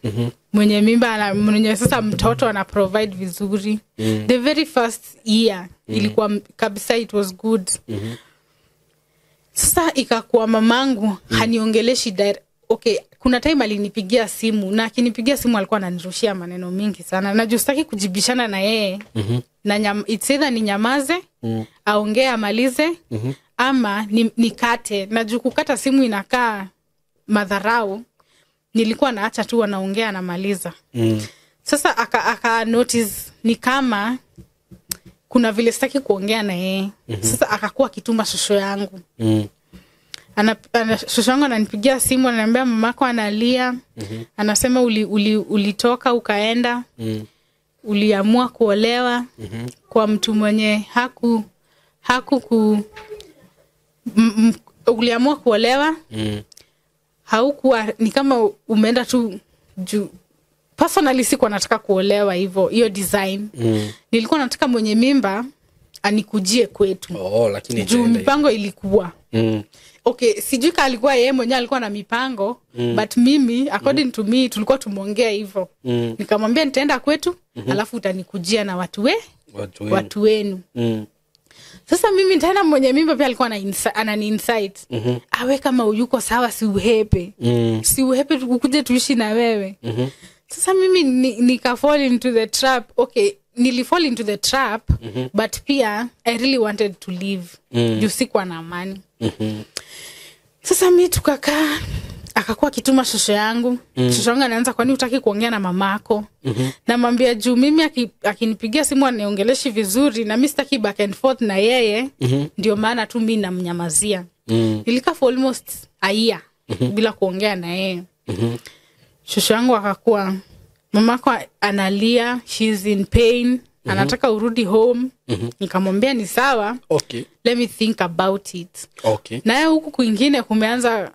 Mwenye mimba mwenye sasa mtoto ana provide vizuri. The very first year ilikuwa kabisa it was good. Sasa ikakuwa mamangu haniongeleshi direct. Okay, kuna time alinipigia simu na akinipigia simu alikuwa ananirushia maneno mingi sana. Na sitaki kujibishana na yeye. Na it's either ninyamaze, aongee amalize, ama nikate. Na juu kukata simu inakaa madharau nilikuwa naacha tu wanaongea namaliza. Sasa aka notice ni kama kuna vile sitaki kuongea na yeye. Sasa akakuwa akituma shosho yangu. Shosho yangu ananipigia simu ananiambia mamako analia. Anasema ulitoka ukaenda. Uliamua kuolewa kwa mtu mwenye uliamua kuolewa. Haukuwa ni kama umeenda tu juu. Personally sikuwa nataka kuolewa hivyo, hiyo design. Nilikuwa nataka mwenye mimba anikujie kwetu. Oh, lakini juu mipango ilikuwa. Okay, sijui kama alikuwa yeye mwenyewe alikuwa na mipango, but mimi according to me tulikuwa tumeongea hivyo. Nikamwambia nitaenda kwetu, alafu utanikujia na watu wenu. Sasa mimi nitaenda mwenye mimba pia alikuwa anani insight. Awe kama yuko sawa si uhepe. Si uhepe tukuje tuishi na wewe. Sasa mimi nika fall into the trap. Okay, nili fall into the trap, but pia I really wanted to leave. Juu sikuwa na amani. Sasa mimi tukakaa, akakuwa akituma shosho yangu. Shosho yangu anaanza, kwani hutaki kuongea na mamako? Namwambia juu mimi akinipigia simu aniongeleshi vizuri na mimi sitaki back and forth na yeye. Ndio maana tu mimi namnyamazia. Nilikaa for almost a year bila kuongea na yeye. Shosho yangu akakuwa, mamako analia, she's in pain, anataka urudi home. Nikamwambia ni sawa. Okay. Let me think about it. Okay. Na huku kwingine kumeanza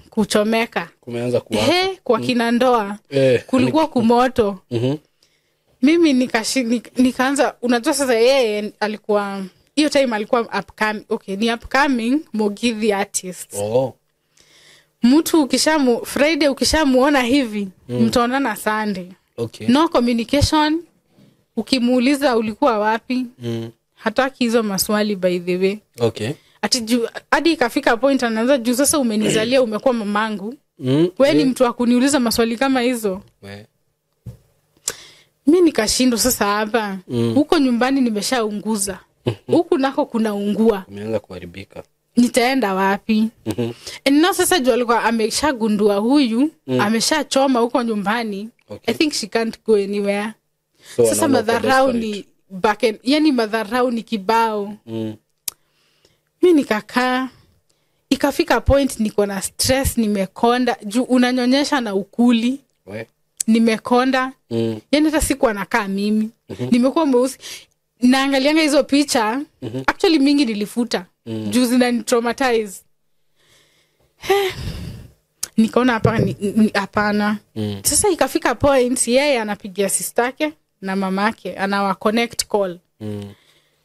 kuchomeka. Kumeanza kuwaka. Kwa kina ndoa. Kulikuwa kumoto. Mimi nikaanza, unajua sasa yeye alikuwa hiyo time alikuwa upcoming, okay, ni upcoming Mugithi artist. Oh. Mtu Friday ukishamuona hivi, mtaonana Sunday. Okay. No communication. Ukimuuliza ulikuwa wapi? Hataki hizo maswali by the way. Okay. Ati hadi ikafika point anaanza juu sasa umenizalia umekuwa mamangu. Wewe ni mtu wa kuniuliza maswali kama hizo. Mimi nikashindwa sasa hapa. Huko nyumbani nimeshaunguza. Huku nako kunaungua. Umeanza kuharibika. Nitaenda wapi? And now sasa juu alikuwa ameshagundua huyu, ameshachoma huko nyumbani. Okay. I think she can't go anywhere. So, sasa madharau ni back and, yani madharau ni kibao. Mimi nikakaa, ikafika point niko na stress, nimekonda juu unanyonyesha na ukuli. Nimekonda. Yani hata sikuwa nakaa mimi. Nimekuwa mweusi. Naangalianga hizo picha, actually mingi nilifuta. Juu zinani traumatize. Nikaona hapa hapana. Sasa ikafika point yeye anapigia sistake na mamake, anawa connect call.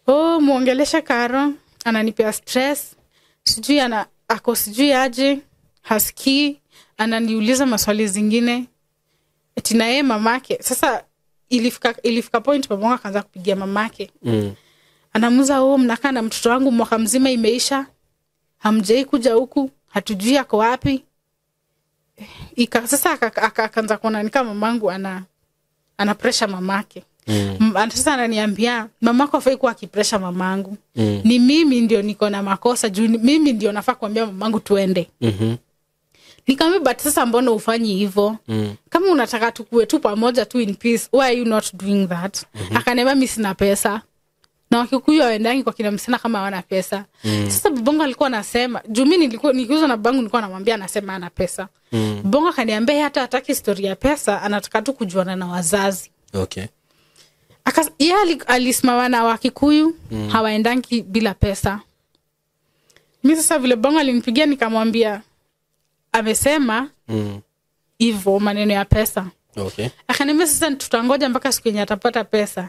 Oh, muongelesha Karo, ananipea stress. Sijui ako sijui aje, hasikii, ananiuliza maswali zingine. Eti na yeye mamake. Sasa ilifika point babangu akaanza kupigia mamake. Anamuuliza, "Oh, mnakaa na mtoto wangu mwaka mzima imeisha. Hamjai kuja huku, hatujui ako wapi." Sasa akaanza kuona ni kama mamangu ana pressure mamake. Sasa ananiambia, mamako hafai kuwa akipressure mamangu. Ni mimi ndio niko na makosa juu mimi ndio nafaa kuambia mamangu tuende. Nikamwambia, but sasa mbona ufanyi hivyo? Kama unataka tukue tu pamoja tu in peace, why are you not doing that? Akaniambia mimi sina pesa. Na Wakikuyu hawaendangi kwa kina msichana kama hawana pesa. Sasa babangu alikuwa anasema, juu mimi nilikuwa nikiuza na babangu nilikuwa namwambia anasema ana pesa. Babangu akaniambia hata hataki story ya pesa, anataka tu kujuana na wazazi. Okay. Yeye alisimama na Wakikuyu, hawaendangi bila pesa. Mimi sasa vile babangu alinipigia nikamwambia amesema hivyo maneno ya pesa. Okay. Akaniambia sasa tutangoja mpaka siku yenye atapata pesa.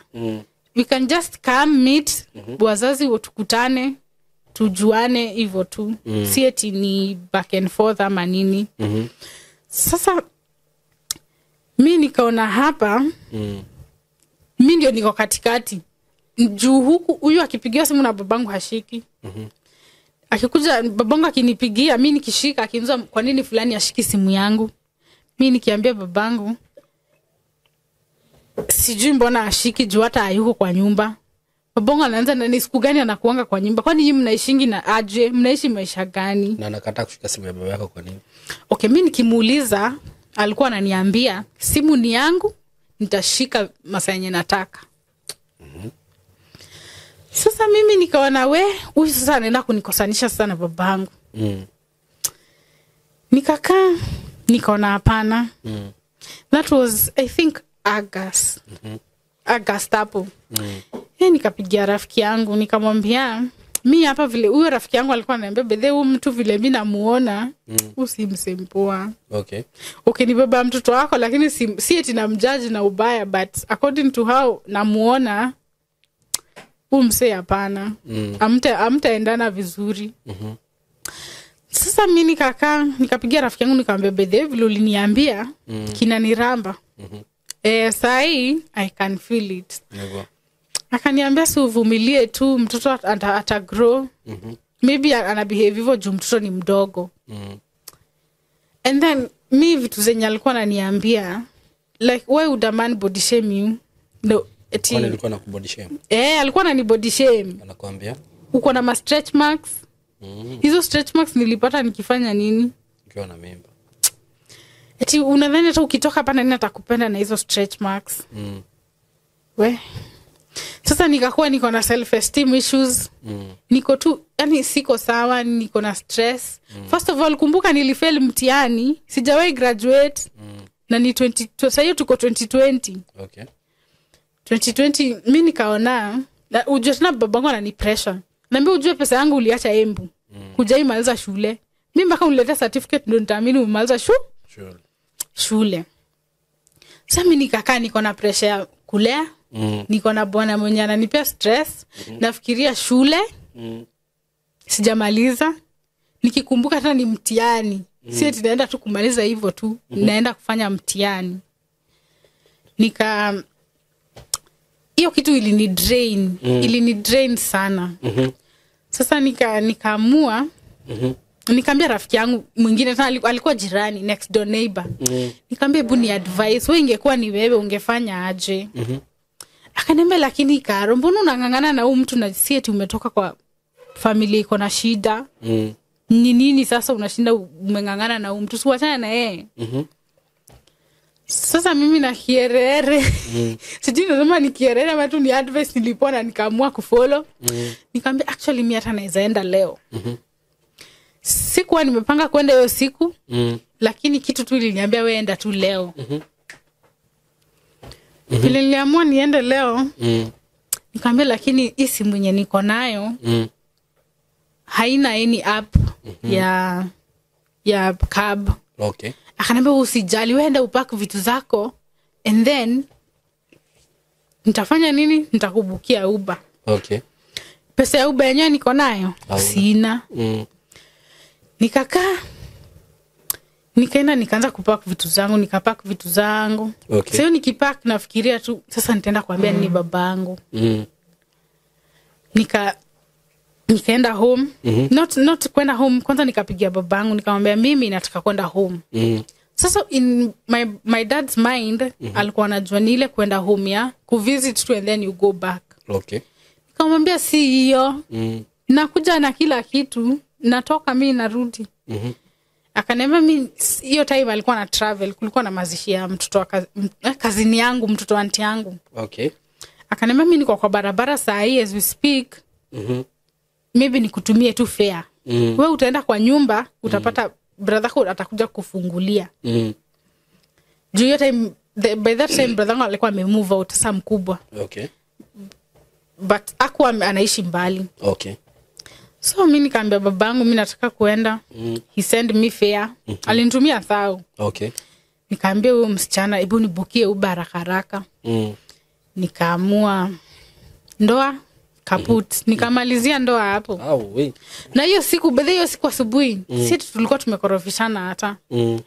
We can just come meet, wazazi tukutane, tujuane hivyo tu. Si eti ni back and forth ama nini. Sasa mi nikaona hapa, mi ndio niko katikati. Juu huku huyu akipigiwa simu na babangu hashiki. Akikuja babangu akinipigia, mi nikishika akiniuliza kwa nini fulani ashiki simu yangu. Mi nikiambia babangu sijui mbona ashiki juu hata hayuko kwa nyumba. Babangu anaanza na ni siku gani anakuanga kwa nyumba, kwani nyinyi mnaishingi na aje, mnaishi maisha gani? Na anakataa kushika simu ya baba yako kwa nini? Okay, mi nikimuuliza alikuwa ananiambia simu ni yangu, nitashika masaa yenye nataka. Sasa mimi nikaona we huyu sasa anaenda kunikosanisha sasa na babangu. Nikakaa nikaona hapana. That was I think August. August hapo. Nikapigia rafiki yangu nikamwambia mi hapa vile huyo rafiki yangu alikuwa ananiambia bedhe huyu mtu vile mi namuona usimsempoa. Okay. Okay, ni baba mtoto wako lakini si eti namjudge na ubaya, but according to how namuona huyu msee hapana. Amtaendana vizuri. Sasa mi nikakaa nikapigia rafiki yangu nikamwambia bedhe vile uliniambia kinaniramba. Sahi I can feel it. Akaniambia si uvumilie tu, mtoto ata grow. Maybe ana behave hivyo juu mtoto ni mdogo. And then mi vitu zenye alikuwa ananiambia like why would a man body shame you? No, eti Kwani alikuwa anakubody shame? Alikuwa anani body shame. Anakuambia uko na ma stretch marks. Hizo stretch marks nilipata nikifanya nini? Ukiwa na mimba. Eti unadhani hata ukitoka hapa nani atakupenda na hizo stretch marks? We. Sasa nikakuwa niko na self esteem issues. Niko tu yani siko sawa, niko na stress. First of all kumbuka nilifail mtihani, sijawahi graduate. Na ni 20 sasa hiyo tuko 2020. Okay. 2020 mimi nikaona na ujue tena babangu anani pressure. Naambia ujue pesa yangu uliacha Embu. Hujaimaliza shule. Mimi mpaka uniletea certificate ndio nitaamini umemaliza shule. Sasa mimi nikakaa niko na pressure ya kulea. Niko na bwana mwenye ananipea stress. Nafikiria shule. Sijamaliza. Nikikumbuka tena ni mtihani. Si eti naenda tu kumaliza hivyo tu, naenda kufanya mtihani. Nika hiyo kitu ilini drain, ilini drain sana. Sasa nikaamua nikaambia rafiki yangu mwingine tena alikuwa jirani, next door neighbor. Nikamwambia hebu ni advice, wewe ingekuwa ni wewe ungefanya aje? Akaniambia lakini Karo, mbona unang'ang'ana na huyu mtu na si eti umetoka kwa familia iko na shida? Ni nini sasa unashinda umeng'ang'ana na huyu mtu? Si uachane na yeye. Sasa mimi na kierere. Sijui nasema ni kierere ama tu ni advice nilipona nikaamua kufollow. Nikamwambia actually mimi hata naweza enda leo. Sikuwa nimepanga kwenda hiyo siku, lakini kitu tu iliniambia wewe enda tu leo. Vile niliamua niende leo, nikamwambia lakini hii simu yenye niko nayo haina any app ya cab. Okay. Akaniambia usijali, wewe enda upack vitu zako and then nitafanya nini? Nitakubukia Uber. Okay. Pesa ya Uber yenyewe niko nayo? Sina. Nikakaa nikaenda nikaanza kupack vitu zangu, nikapack vitu zangu. Okay. Sasa nikipack nafikiria tu sasa nitaenda kuambia nini babangu. Nikaenda home. Not kwenda home, kwanza nikapigia babangu nikamwambia mimi nataka kwenda home. Sasa in my dad's mind alikuwa anajua ni ile kwenda home ya kuvisit tu and then you go back. Okay. Nikamwambia si hiyo. Nakuja na kila kitu, natoka mimi narudi. Akaniambia mimi hiyo time alikuwa na travel, kulikuwa na mazishi ya mtoto wa kazini yangu, mtoto wa aunti yangu. Okay. Akaniambia mimi niko kwa barabara saa hii as we speak. Maybe nikutumie tu fare. Wewe utaenda kwa nyumba, utapata brother yako atakuja kufungulia. Juu hiyo time by that time brother yangu alikuwa amemove out sasa mkubwa. Okay. But hakuwa anaishi mbali. Okay. So mimi nikaambia babangu mimi nataka kuenda. He send me fare. Alinitumia 1,000. Okay. Nikaambia huyo msichana hebu nibukie Uber haraka haraka. Nikaamua ndoa kaput. Nikamalizia ndoa hapo. Na hiyo siku, by the hiyo siku asubuhi, si tulikuwa tumekorofishana hata.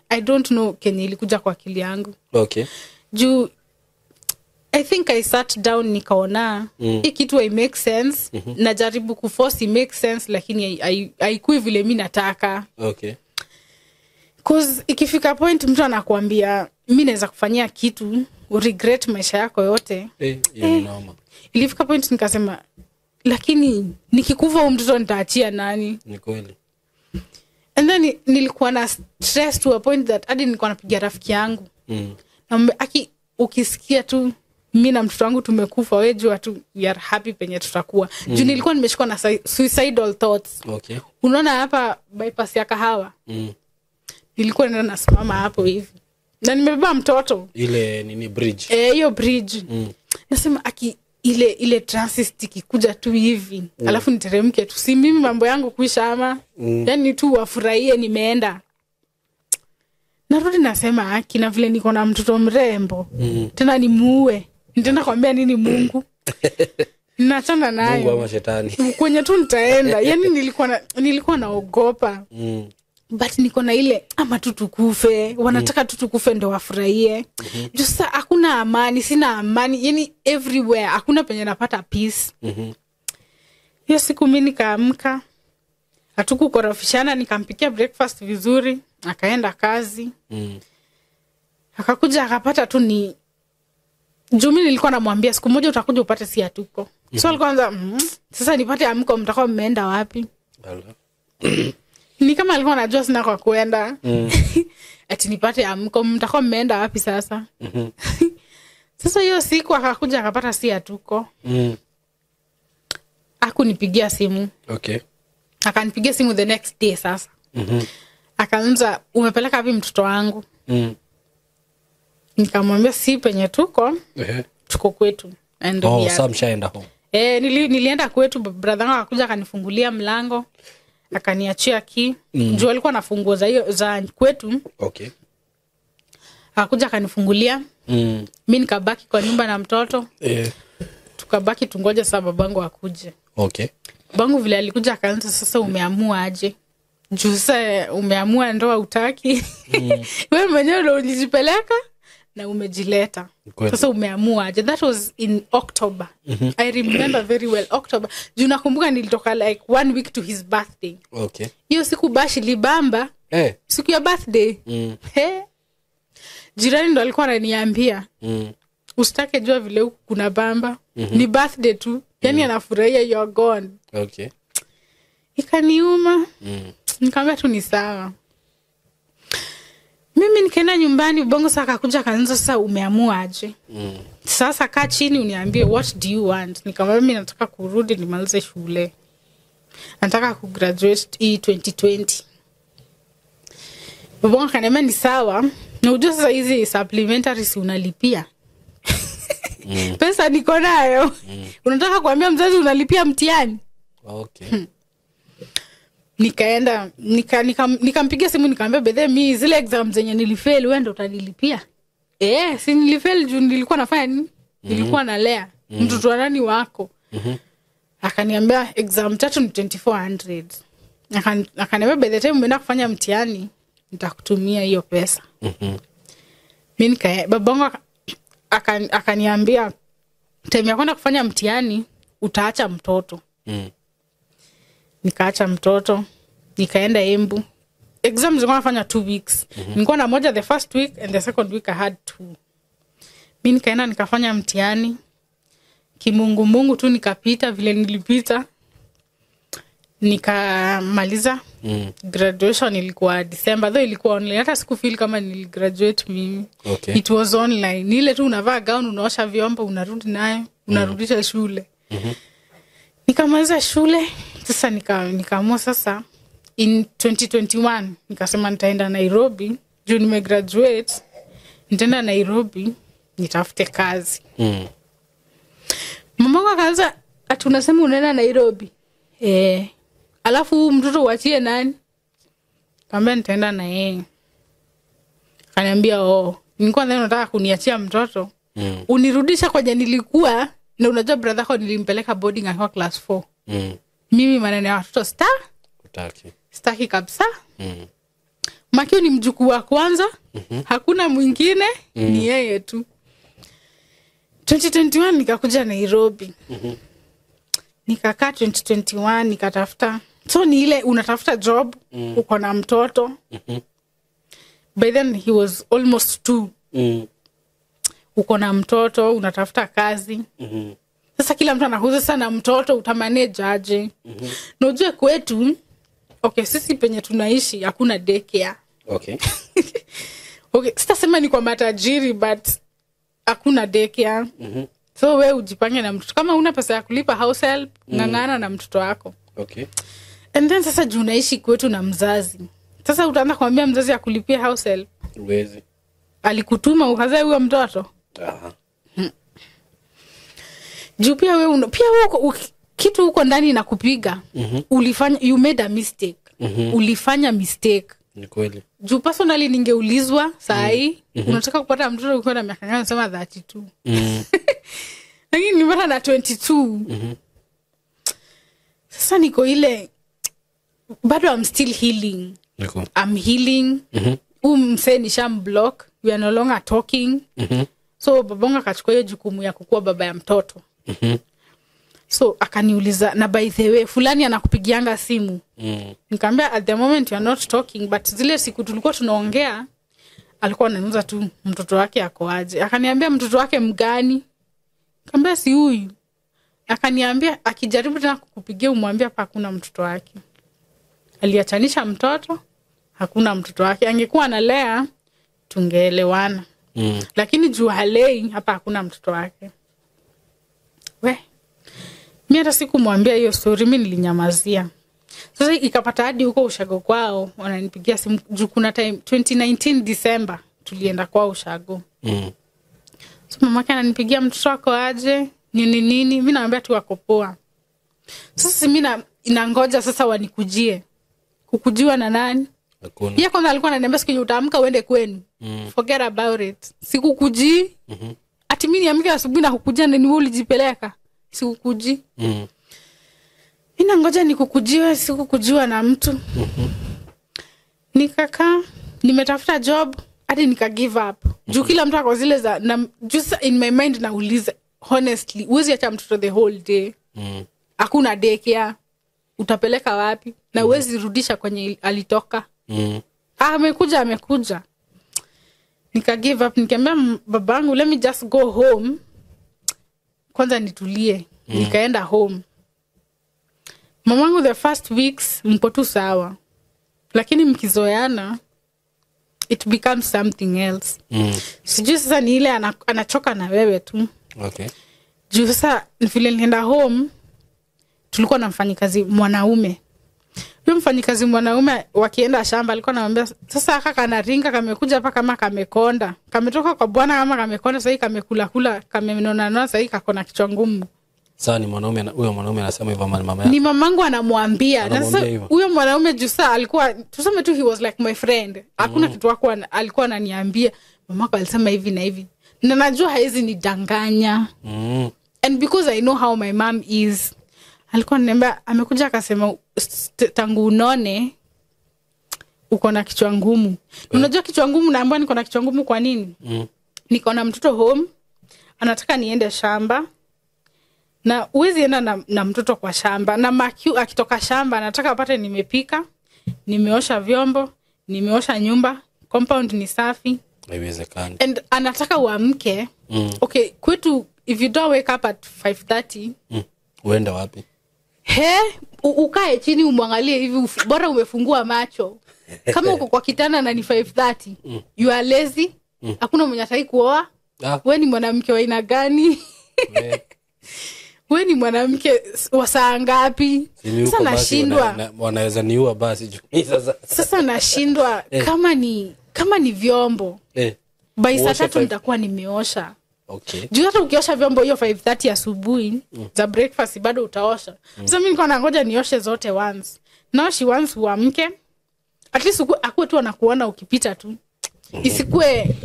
I don't know kenye ilikuja kwa akili yangu. Okay. Juu I think I sat down nikaona hii kitu hai make sense. Najaribu kuforce i make sense lakini haikui vile mimi nataka. Okay. Cause ikifika point mtu anakuambia mimi naweza kufanyia kitu Uregret maisha yako yote. Noma. Ilifika point nikasema lakini nikikufa huyu mtoto nitaachia nani? Ni kweli. And then nilikuwa na stress to a point that hadi nilikuwa napigia rafiki yangu. Naomba aki ukisikia tu mimi na mtoto wangu tumekufa, wewe jua tu we are happy penye tutakuwa. Juu nilikuwa nimeshikwa na suicidal thoughts. Okay. Unaona hapa bypass ya Kahawa. Nilikuwa naenda nasimama hapo hivi. Na nimebeba mtoto. Ile nini bridge? Hiyo bridge. Nasema aki ile transit ikikuja tu hivi, alafu niteremke tu. Si mimi mambo yangu kuisha ama. Yaani tu wafurahie nimeenda. Narudi nasema haki na vile niko na mtoto mrembo. Tena nimuue. Nitaenda kuambia nini Mungu? Ninachana nayo. Mungu ama shetani. Kwenye tu nitaenda. Yaani nilikuwa naogopa. But niko na ile ama tu tukufe, wanataka tu tukufe ndo wafurahie. Just hakuna amani, sina amani. Yaani everywhere hakuna penye napata peace. Hiyo siku mimi nikaamka. Hatukukorofishana, nikampikia breakfast vizuri, akaenda kazi. Akakuja akapata tu ni juu mimi nilikuwa namwambia siku moja utakuja upate si hatuko. So alikuwa anza sasa nipate amko mtakuwa mmeenda wapi? Ni kama alikuwa anajua sina kwa kuenda. Ati nipate amko mtakuwa mmeenda wapi sasa? Sasa hiyo siku akakuja akapata si hatuko. Hakunipigia simu. Okay. Akanipigia simu the next day sasa. Akaanza umepeleka wapi mtoto wangu? Nikamwambia si penye tuko. Tuko kwetu. And oh, sasa mshaenda home. Nilienda kwetu, brother wangu akakuja akanifungulia mlango. Akaniachia key. Juu alikuwa na funguo za hiyo za kwetu. Okay. Akakuja akanifungulia. Mimi nikabaki kwa nyumba na mtoto. Tukabaki tungoje sasa babangu akuje. Okay. Babangu vile alikuja akaanza sasa umeamua aje? Juu sasa umeamua ndoa hutaki. Wewe mwenyewe ndio ulijipeleka na umejileta. Sasa umeamua aje? That was in October. I remember very well October. Juu nakumbuka nilitoka like 1 week to his birthday. Okay. Hiyo siku bashi libamba. Siku ya birthday. Jirani ndo alikuwa ananiambia. Usitake jua vile huku kuna bamba. Ni birthday tu. Yaani anafurahia you are gone. Okay. Ikaniuma. Nikamwambia tu ni sawa. Mimi nikaenda nyumbani, bongo sasa akakuja akaanza sasa umeamua aje? Sasa kaa chini uniambie what do you want? Nikamwambia mimi nataka kurudi nimalize shule. Nataka kugraduate hii 2020. Bongo akaniambia ni sawa. Na unajua sasa hizi supplementary si unalipia. Pesa niko nayo. Unataka kuambia mzazi unalipia mtihani? Okay. Nikaenda nikampigia simu nikamwambia bedhe mimi zile exam zenye nilifail wewe ndio utanilipia. Si nilifail juu nilikuwa nafanya nini? Nilikuwa nalea mtoto wa nani wako. Akaniambia exam 3 ni 2400. Akaniambia by the time umeenda kufanya mtihani nitakutumia hiyo pesa. Mimi babangu akaniambia time ya kwenda kufanya mtihani utaacha mtoto. Nikaacha mtoto, nikaenda Embu. Exam zilikuwa nafanya 2 weeks. Nilikuwa na moja the first week and the second week I had 2. Mimi nikaenda nikafanya mtihani. Kimungu mungu tu nikapita vile nilipita. Nikamaliza. Graduation ilikuwa December, though ilikuwa online. Hata sikufeel kama niligraduate mimi. Okay. It was online. Ni ile tu unavaa gown, unaosha vyombo, unarudi nayo, unarudisha shule. Nikamaliza shule. Sasa nikaamua sasa in 2021 nikasema nitaenda Nairobi juu nimegraduate, nitaenda Nairobi nitafute kazi. Mamangu akaanza ati unasema unaenda Nairobi? Alafu mtoto uachie nani? Nikamwambia nitaenda na yeye. Akaniambia oh, nilikuwa nadhani unataka kuniachia mtoto. Unirudisha kwenye nilikuwa. Na unajua brother yako nilimpeleka boarding akiwa class 4. Mimi maneno ya watoto sitaki kabisa. Makio ni mjukuu wa kwanza. Hakuna mwingine, ni yeye tu. 2021 nikakuja Nairobi. Nikakaa 2021 nikatafuta. So ni ile unatafuta job, uko na mtoto. By then he was almost 2. Uko na mtoto, unatafuta kazi. Sasa kila mtu anakuuliza sana mtoto utamanage aje? Na ujue kwetu, okay, sisi penye tunaishi hakuna daycare. Okay. Okay, sitasema ni kwa matajiri but hakuna daycare. So we ujipange na mtoto. Kama una pesa ya kulipa house help, ng'ang'ana na mtoto wako. Okay. And then sasa juu unaishi kwetu na mzazi. Sasa utaanza kumwambia mzazi akulipie house help. Uwezi. Alikutuma ukazae huyo mtoto. Aha. Juu pia wewe pia wewe kitu huko ndani inakupiga. Ulifanya, you made a mistake. Ulifanya mistake. Ni kweli. Juu personally ningeulizwa saa hii, unataka kupata mtoto ukiwa na miaka ngapi, nasema 32. Lakini nimepata na 22. Sasa niko ile bado I'm still healing. Niko. I'm healing. Msee nishamblock, we are no longer talking. So babonga akachukua hiyo jukumu ya kukuwa baba ya mtoto. So akaniuliza, na by the way fulani anakupigianga simu. Nikamwambia at the moment you are not talking, but zile siku tulikuwa tunaongea alikuwa ananiuliza tu mtoto wake ako aje. Akaniambia mtoto wake mgani? Nikamwambia si huyu. Akaniambia akijaribu tena kukupigia umwambie hapa hakuna mtoto wake. Aliachanisha mtoto, hakuna mtoto wake. Angekuwa analea tungeelewana. Lakini juu halei hapa hakuna mtoto wake. We, mimi hata sikumwambia hiyo story, mimi nilinyamazia. Sasa ikapata hadi huko ushago kwao wananipigia simu juu kuna time 2019 December tulienda kwao ushago. So mamake ananipigia mtoto wako aje nini nini, mimi naambia tu wako poa. Sasa mimi nangoja sasa wanikujie. Kukujiwa na nani? Hakuna. Yeye kwanza alikuwa ananiambia siku utaamka uende kwenu. Forget about it. Sikukuji. Ati mimi niamke asubuhi na kukujia na ni wewe ulijipeleka. Sikukuji. Mimi nangoja nikukujiwe, sikukujiwa na mtu. Nikakaa, nimetafuta job hadi nika give up. Juu kila mtu ako zile za na, just in my mind nauliza honestly, huwezi acha mtoto the whole day. Hakuna daycare. Utapeleka wapi? Na huwezi rudisha kwenye alitoka. Amekuja. Nika give up, nikamwambia babangu let me just go home. Kwanza nitulie. Nikaenda home. Mamangu the first weeks mko tu sawa. Lakini mkizoeana it becomes something else. Sijui sasa ni ile anachoka na wewe tu. Okay. Juu sasa vile nilienda home tulikuwa na mfanyikazi mwanaume. Huyo mfanyikazi mwanaume wakienda shamba alikuwa anamwambia sasa kaka anaringa kamekuja hapa kama kamekonda. Kametoka kwa bwana kama kamekonda, sasa kamekula kula, kamenona nona, sasa kako na kichwa ngumu. Sasa ni mwanaume, huyo mwanaume anasema hivyo mama yake. Ni mamangu anamwambia. Na sasa huyo mwanaume juu sasa alikuwa tuseme tu he was like my friend. Hakuna kitu wako alikuwa ananiambia mamako alisema hivi na hivi. Na najua haizi nidanganya. And because I know how my mom is, alikuwa ananiambia amekuja akasema tangu unone uko na kichwa ngumu. Unajua kichwa ngumu, naambiwa niko na kichwa ngumu kwa nini? Niko na mtoto home, anataka niende shamba. Na huwezi enda na mtoto kwa shamba. Na Makiu akitoka shamba anataka apate nimepika, nimeosha vyombo, nimeosha nyumba, compound ni safi. Haiwezekani. And anataka uamke. Okay, kwetu if you don't wake up at 5:30, uende wapi? He, ukae chini umwangalie hivi, bora umefungua macho. Kama uko kwa kitanda na ni 5:30, you are lazy. Hakuna mwenye ataki kuoa. Wewe ni mwanamke wa aina gani? Wewe ni mwanamke wa saa ngapi? Sasa nashindwa. Wanaweza niua basi sasa. Sasa nashindwa kama ni vyombo. By saa 3 nitakuwa nimeosha. Okay. Juu hata ukiosha vyombo hiyo 5:30 asubuhi za breakfast bado utaosha. Sasa mimi nilikuwa nangoja nioshe zote once. Now she wants uamke. At least akuwe tu anakuona ukipita tu. Isikue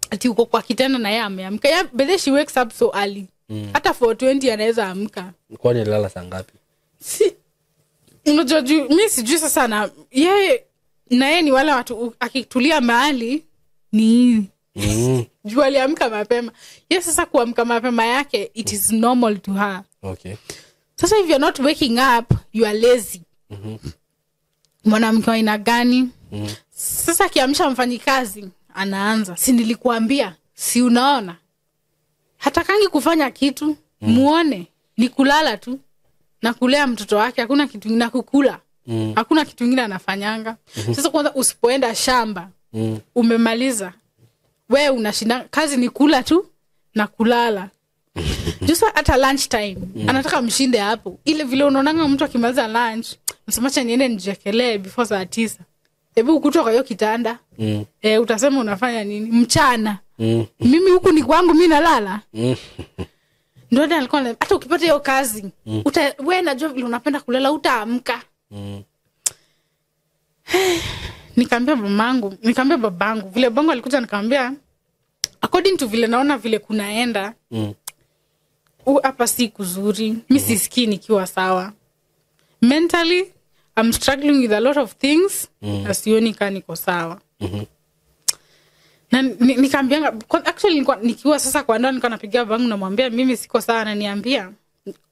ati uko kwa kitanda na yeye ameamka. Yeah, but then she wakes up so early. Hata 4:20 anaweza amka. Kwani alilala saa ngapi? Si unajua mimi sijui sasa na yeye na yeye ni wale watu akitulia mahali ni juu aliamka mapema. Yeye sasa kuamka mapema yake it is normal to her. Okay. Sasa if you're not waking up you are lazy. Mwanamke wa aina gani? Sasa akiamsha mfanyikazi anaanza, si nilikuambia. Si unaona hatakangi kufanya kitu. Muone ni kulala tu na kulea mtoto wake, hakuna kitu na kukula. Hakuna kitu kingine anafanyanga. Sasa kwanza usipoenda shamba, umemaliza. Wewe unashinda kazi ni kula tu na kulala. Just hata lunch time anataka mshinde hapo. Ile vile unaonanga mtu akimaliza lunch, msemacha niende nijekelee before saa 9. Hebu ukutoka hiyo kitanda. Utasema unafanya nini mchana? Mimi huku ni kwangu, mimi nalala. Ndio alikuwa hata ukipata hiyo kazi, wewe najua vile unapenda kulala utaamka. Nikamwambia mamangu, nikamwambia babangu, vile babangu alikuja nikamwambia according to vile naona vile kunaenda, hapa si kuzuri, mimi sisikii nikiwa sawa. Mentally I'm struggling with a lot of things, na sioni kama niko sawa. Na nikamwambia actually nikiwa sasa kwa ndoa nilikuwa napigia babangu namwambia mimi siko sawa, ananiambia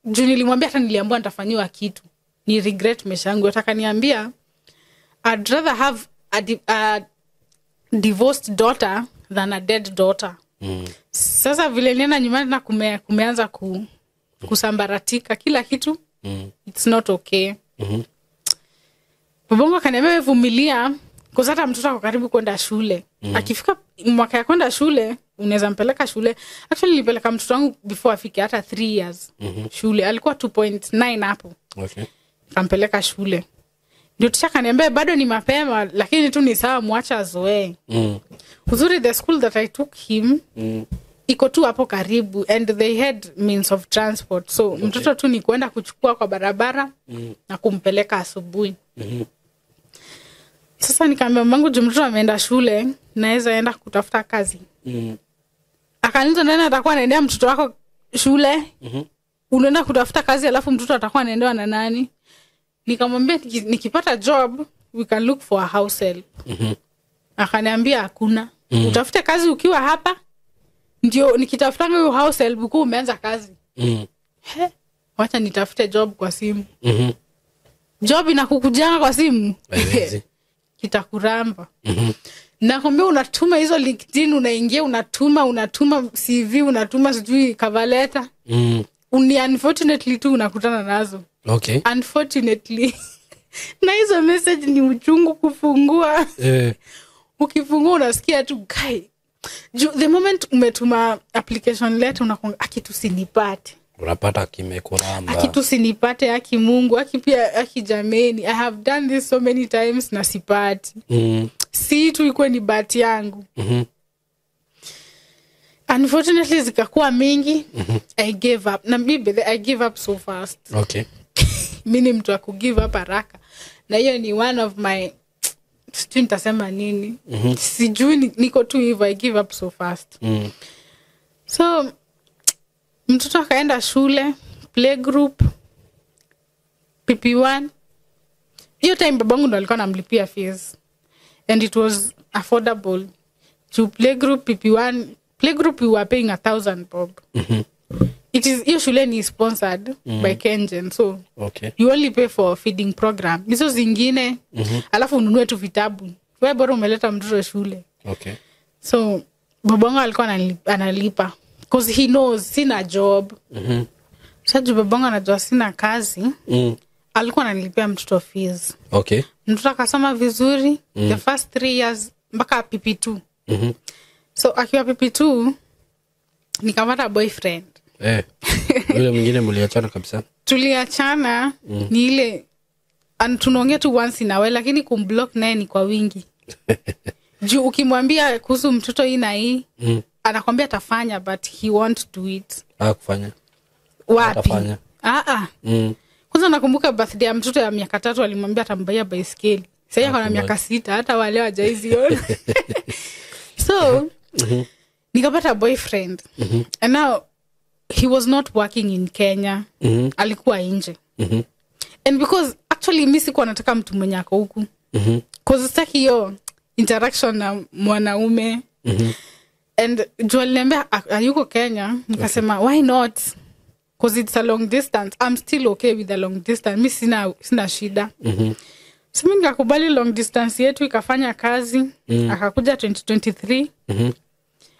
juu nilimwambia hata niliambiwa nitafanyiwa kitu, ni regret maisha yangu. Nataka niambia I'd rather have a divorced daughter than a dead daughter. Sasa vile nenda nyumbani na kumeanza kusambaratika kila kitu. It's not okay. Babangu akaniambia vumilia, kwa sababu mtoto ako karibu kwenda shule. Akifika mwaka ya kwenda shule unaweza mpeleka shule. Actually nilipeleka mtoto wangu before afike hata 3 years. Shule alikuwa 2.9 hapo. Okay. Nikampeleka shule. Ndio teacher akaniambia bado ni mapema lakini tu ni sawa muacha azoee. Uzuri the school that I took him iko tu hapo karibu and they had means of transport. So mtoto tu ni kwenda kuchukua kwa barabara na kumpeleka asubuhi. Sasa nikamwambia mamangu juu mtoto ameenda shule naweza enda kutafuta kazi. Akaniuliza nani atakuwa anaendea mtoto wako shule? Unaenda kutafuta kazi alafu mtoto atakuwa anaendewa na nani? Nikamwambia nikipata job we can look for a house help. Akaniambia hakuna. Utafute kazi ukiwa hapa ndio nikitafuta hiyo house help uko umeanza kazi. Wacha nitafute job kwa simu. Job inakukujanga kwa simu. Kitakuramba. Nakwambia unatuma hizo LinkedIn, unaingia unatuma CV, unatuma sijui cover letter. Unfortunately tu unakutana nazo. Okay. Unfortunately. Na hizo message ni uchungu kufungua. Ukifungua unasikia tu guy. The moment umetuma application letter unakonga aki tusinipate. Unapata kimekuramba. Aki tusinipate, aki Mungu, aki pia aki jameni. I have done this so many times na sipati. Si tu ikuwe ni bahati yangu. Unfortunately zikakuwa mingi. I gave up. Na mimi I give up so fast. Okay. Mimi ni mtu wa ku give up haraka. Na hiyo ni one of my sijui nitasema nini. Sijui niko tu hivyo, I give up so fast. So mtoto akaenda shule, playgroup, PP1. Hiyo time babangu ndo alikuwa anamlipia fees. And it was affordable. To playgroup, PP1, playgroup we were paying 1,000 bob. It is hiyo shule ni sponsored by Kengen, so you only pay for feeding program. Hizo zingine alafu ununue tu vitabu. Wewe bora umeleta mtoto shule. Okay. So babangu alikuwa analipa because he knows sina job. Sasa babangu anajua sina kazi. Alikuwa ananilipia mtoto fees. Okay. Mtoto akasoma vizuri the first 3 years mpaka PP2. So akiwa PP2 nikamata boyfriend. Yule mwingine mliachana kabisa? Tuliachana ni ile tunaongea tu once in a while, lakini kumblock naye ni kwa wingi. Juu ukimwambia kuhusu mtoto hii na hii, anakwambia atafanya but he won't do it. Kufanya. Wapi? Atafanya. Kwanza nakumbuka birthday ya mtoto ya miaka 3 alimwambia atambaia baiskeli. Sasa yeye ana miaka 6 hata wale hawajaiziona. So nikapata boyfriend. And now he was not working in Kenya. Alikuwa nje. And because actually mimi sikuwa nataka mtu mwenye ako huku. Cause sitaki hiyo interaction na mwanaume. And juu aliniambia hayuko Kenya, nikasema why not? Cause it's a long distance. I'm still okay with the long distance. Mimi sina shida. So mimi nikakubali long distance yetu ikafanya kazi. Akakuja 2023.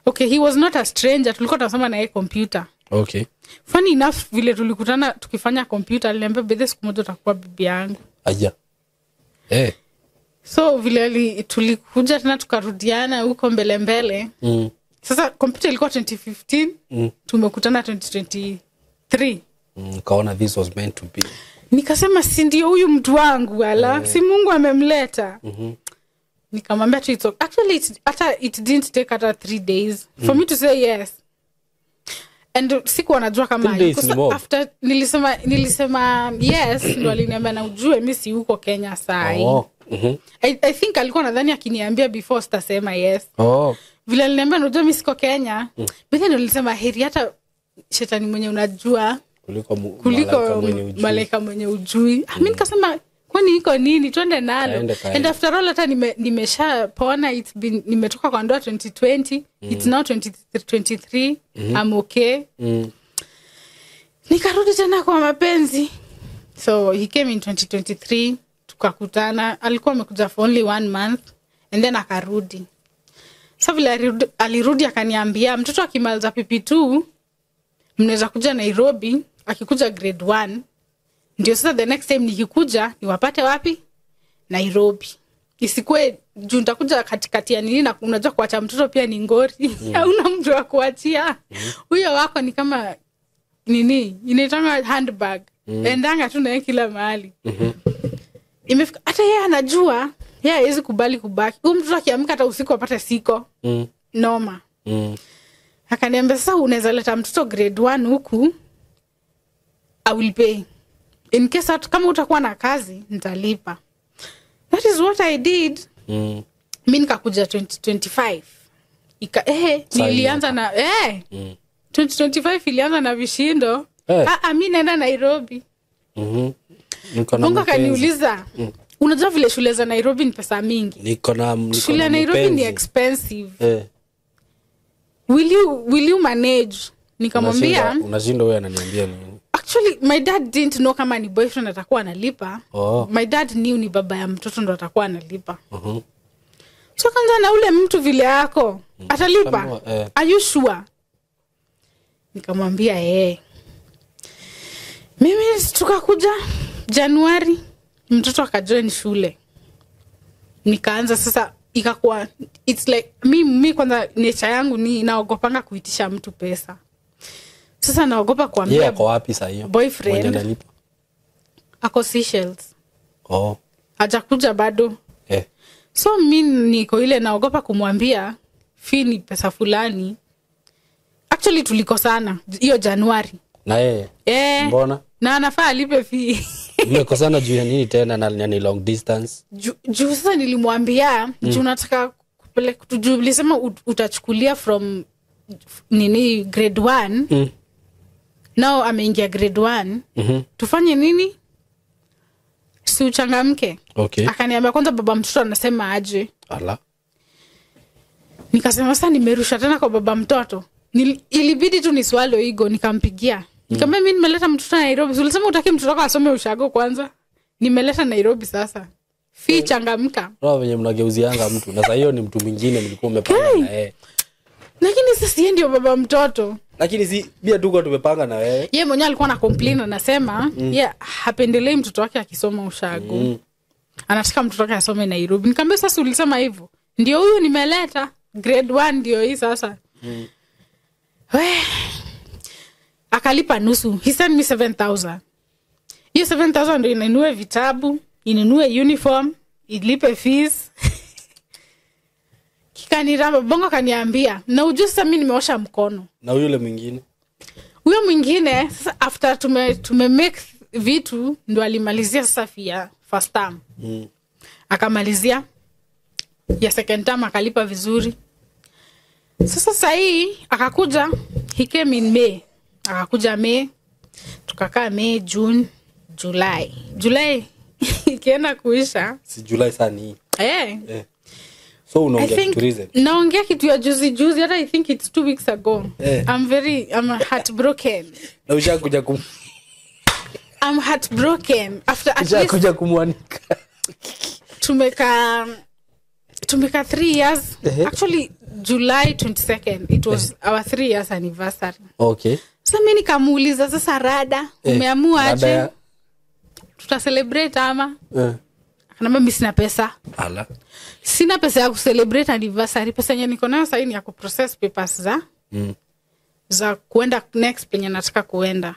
Okay, he was not a stranger, tulikuwa tunasoma na yeye computer. Okay. Funny enough, vile tulikutana tukifanya computer, aliniambia bedhe siku moja utakuwa bibi yangu. Aya. Eh. So vile tulikuja tena tukarudiana huko mbele mbele. Sasa computer ilikuwa 2015, tumekutana 2023. Kaona this was meant to be. Nikasema si ndio huyu mtu wangu ala, si Mungu amemleta. Nikamwambia tu it's okay. Actually it didn't take hata 3 days for me to say yes. And sikuwa najua kama after nilisema yes, ndo aliniambia na ujue mimi si huko Kenya sai. Oh. I think alikuwa nadhani akiniambia before sitasema yes. Oh. Vile aliniambia unajua mimi siko Kenya. But then nilisema heri hata shetani mwenye unajua kuliko malaika mwenye ujui. Mimi nikasema kwani iko nini, twende nalo. And after all hata nimeshapona, it's been, nimetoka kwa ndoa 2020, it's now 2023, I'm okay. Nikarudi tena kwa mapenzi. So he came in 2023, tukakutana, alikuwa amekuja for only 1 month and then akarudi. Sasa vile alirudi akaniambia mtoto akimaliza PP2 mnaweza kuja Nairobi, akikuja grade 1 ndio sasa the next time nikikuja niwapate wapi? Nairobi. Isikue juu nitakuja katikati ya nini, na unajua kuacha mtoto pia ni ngori. Hauna mtu wa kuachia. Huyo wako ni kama nini? Inaitwa handbag. Endanga tu naye kila mahali. Imefika hata yeye anajua, yeye hawezi kubali kubaki. Huyu mtoto akiamka hata usiku apate siko. Noma. Akaniambia sasa unaweza leta mtoto grade 1 huku, I will pay. In case kama utakuwa na kazi nitalipa. That is what I did. Mimi nikakuja 2025. Nilianza na 2025 ilianza na vishindo. Mimi naenda Nairobi. Mungu akaniuliza, unajua vile shule za Nairobi ni pesa mingi. Niko na shule ya Nairobi ni expensive. Will you manage? Nikamwambia unashinda wewe ananiambia nini? Actually my dad didn't know kama ni boyfriend atakuwa analipa. Oh. My dad knew ni baba ya mtoto ndo atakuwa analipa. So kwanza na ule mtu vile yako atalipa. Are you sure? Nikamwambia Mimi tukakuja Januari, mtoto akajoin shule. Nikaanza sasa ikakuwa it's like mimi kwanza nature yangu ni naogopanga kuitisha mtu pesa. Sasa naogopa kuambia. Yeye ako wapi sasa hiyo? Boyfriend ako Seychelles. Oh. Hajakuja bado. So mimi niko ile naogopa kumwambia fee ni pesa fulani. Actually tulikosana hiyo Januari. Na yeye? Mbona? Na anafaa alipe fee. Mmekosana juu ya nini tena na ni long distance? Juu sasa nilimwambia juu nataka kupeleka, juu nilisema utachukulia from nini grade 1. Now ameingia grade 1. Tufanye nini? Si uchangamke. Okay. Akaniambia kwanza baba mtoto anasema aje. Ala. Nikasema sasa nimerusha tena kwa baba mtoto. Ilibidi tu niswalo ego, nikampigia. Nikamwambia mimi nimeleta mtoto Nairobi. Ulisema utaki mtoto wako asome ushago kwanza. Nimeleta Nairobi sasa. Fee changamka. Roho venye mnageuzianga mtu. Na sasa hiyo ni mtu mwingine mlikuwa mmepanga na yeye. Lakini sasa yeye ndio baba mtoto. Lakini si pia tuko tumepanga na wewe. Yeye mwenyewe alikuwa na complain anasema yeye hapendelei mtoto wake akisoma ushago. Anataka mtoto wake asome Nairobi. Nikamwambia sasa ulisema hivyo. Ndio huyu nimeleta grade 1 ndio hii sasa. Akalipa nusu. He sent me 7,000. Hiyo 7,000 ndio inunue vitabu, inunue uniform, ilipe fees. Kikaniramba bongo kaniambia, na ujue sasa mimi nimeosha mkono. Na yule mwingine? Huyo mwingine sasa after tume make vitu ndo alimalizia sasa fee ya first term. Akamalizia ya second term akalipa vizuri. Sasa sahi akakuja, he came in May. Akakuja May, tukakaa May, June, July. July ikienda kuisha. Si July sana hii. So unaongea kitu recent. Naongea kitu ya juzi juzi, hata I think it's 2 weeks ago. I'm heartbroken. Na ushakuja I'm heartbroken after at least ushakuja kumwanika. Tumeka Tumekaa 3 years. Actually July 22nd it was our 3 years anniversary. Okay. Sasa mimi nikamuuliza, sasa rada, umeamua aje? Tuta celebrate ama? Akaniambia mimi sina pesa. Ala. Sina pesa ya kucelebrate anniversary. Pesa yenye niko nayo sasa ni ya kuprocess papers za za kuenda next penye nataka kuenda.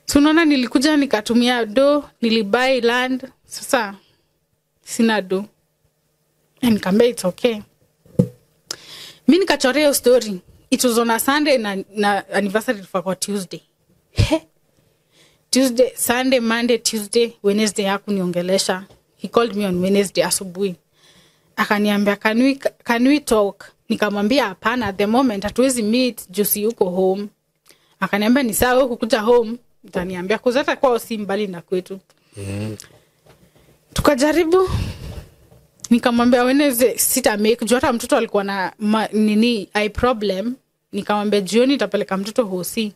So unaona nilikuja nikatumia do, nilibuy land. Sasa sina do. Na nikamwambia it's okay. Mimi nikachorea hiyo story. It was on a Sunday na anniversary ilikuwa kwa Tuesday. Tuesday, Sunday, Monday, Tuesday, Wednesday hakuniongelesha. He called me on Wednesday asubuhi. Akaniambia can we talk? Nikamwambia hapana, at the moment hatuwezi meet juu si yuko home. Akaniambia ni sawa kukuja home, utaniambia kwa hata kwao si mbali na kwetu. Tukajaribu. Nikamwambia Wednesday sita make juu hata mtoto alikuwa na nini eye problem. Nikamwambia jioni nitapeleka mtoto hosi.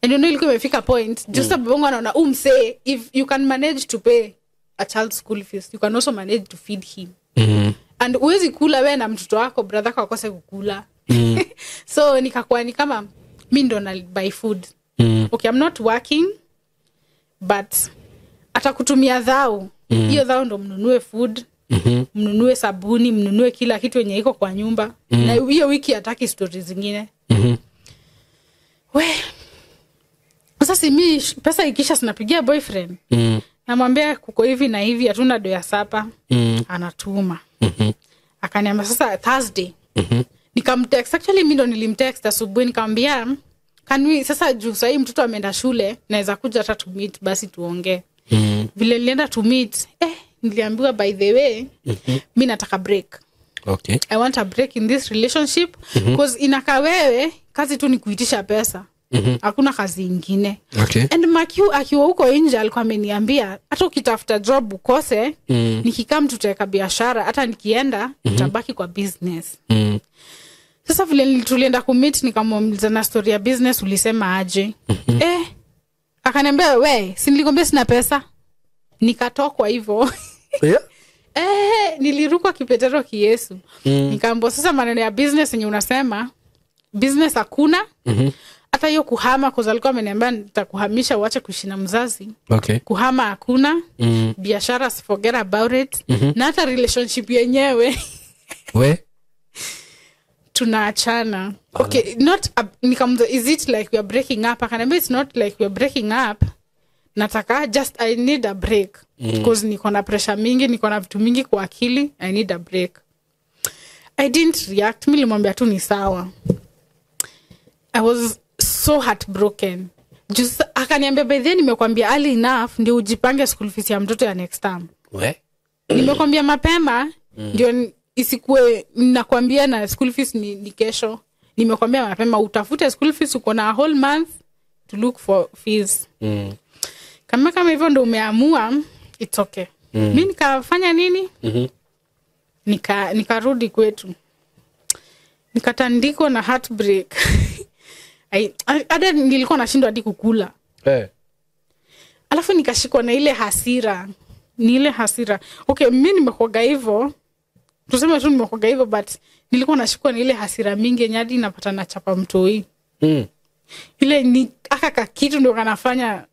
And you know ilikuwa imefika point just babongo anaona msee, if you can manage to pay a child's school fees, you can also manage to feed him. And huwezi kula wewe na mtoto wako, brother yako akose kukula. So nikakuwa ni kama mimi ndo na buy food. Okay, I'm not working, but atakutumia dhao. Hiyo dhao ndo mnunue food, mnunue sabuni, mnunue kila kitu yenye iko kwa nyumba. Na hiyo wiki hataki stories zingine. We sasa mimi pesa ikisha sinapigia boyfriend. Namwambia kuko hivi na hivi, hatuna do ya sapa. Anatuma. Akaniambia sasa Thursday. Nikamtext, actually mimi ndo nilimtext asubuhi nikamwambia can we, sasa juu sasa mtoto ameenda shule, naweza kuja hata to meet basi tuongee. Vile nilienda to meet, niliambiwa by the way, mimi nataka break. Okay. I want a break in this relationship because inakaa wewe kazi tu ni kuitisha pesa. Hakuna kazi ingine. Okay. And Makiu akiwa huko nje alikuwa ameniambia hata ukitafuta job ukose, nikikam tutaweka biashara, hata nikienda utabaki kwa business. Sasa vile tulienda kumeet nikamuuliza na story ya business ulisema aje? Akaniambia we, si nilikwambia sina pesa. Nikatokwa hivyo. Yeah. Nilirukwa kipetero kiyesu. Nikaambiwa sasa maneno ya business yenye unasema business hakuna. Hata hiyo kuhama, kwa alikuwa ameniambia nitakuhamisha uache kuishi na mzazi. Okay. Kuhama hakuna. Biashara forget about it. Na hata relationship yenyewe. We tunaachana. Okay, not nikamza, is it like we are breaking up? Akaniambia it's not like we are breaking up. Nataka just I need a break. Because niko na pressure mingi, niko na vitu mingi kwa akili, I need a break. I didn't react. Mimi nilimwambia tu ni sawa. I was so heartbroken. Just akaniambia by then nimekwambia early enough ndio ujipange school fees ya mtoto ya next term. We? Nimekwambia mapema ndio isikue nakwambia na school fees ni kesho. Nimekwambia mapema utafute school fees, uko na a whole month to look for fees. Kama hivyo ndio umeamua, it's okay. Mimi nikafanya nini? Nikarudi kwetu. Nikatandikwa na heartbreak. Hata nilikuwa nashindwa hadi kukula. Alafu nikashikwa na ile hasira. Ni ile hasira. Okay, mimi nimekuwa hivyo. Tuseme tu nimekuwa hivyo, but nilikuwa nashikwa na ile hasira mingi yenye hadi napata na chapa mtoi. Ile ni aka kitu ndio kanafanya.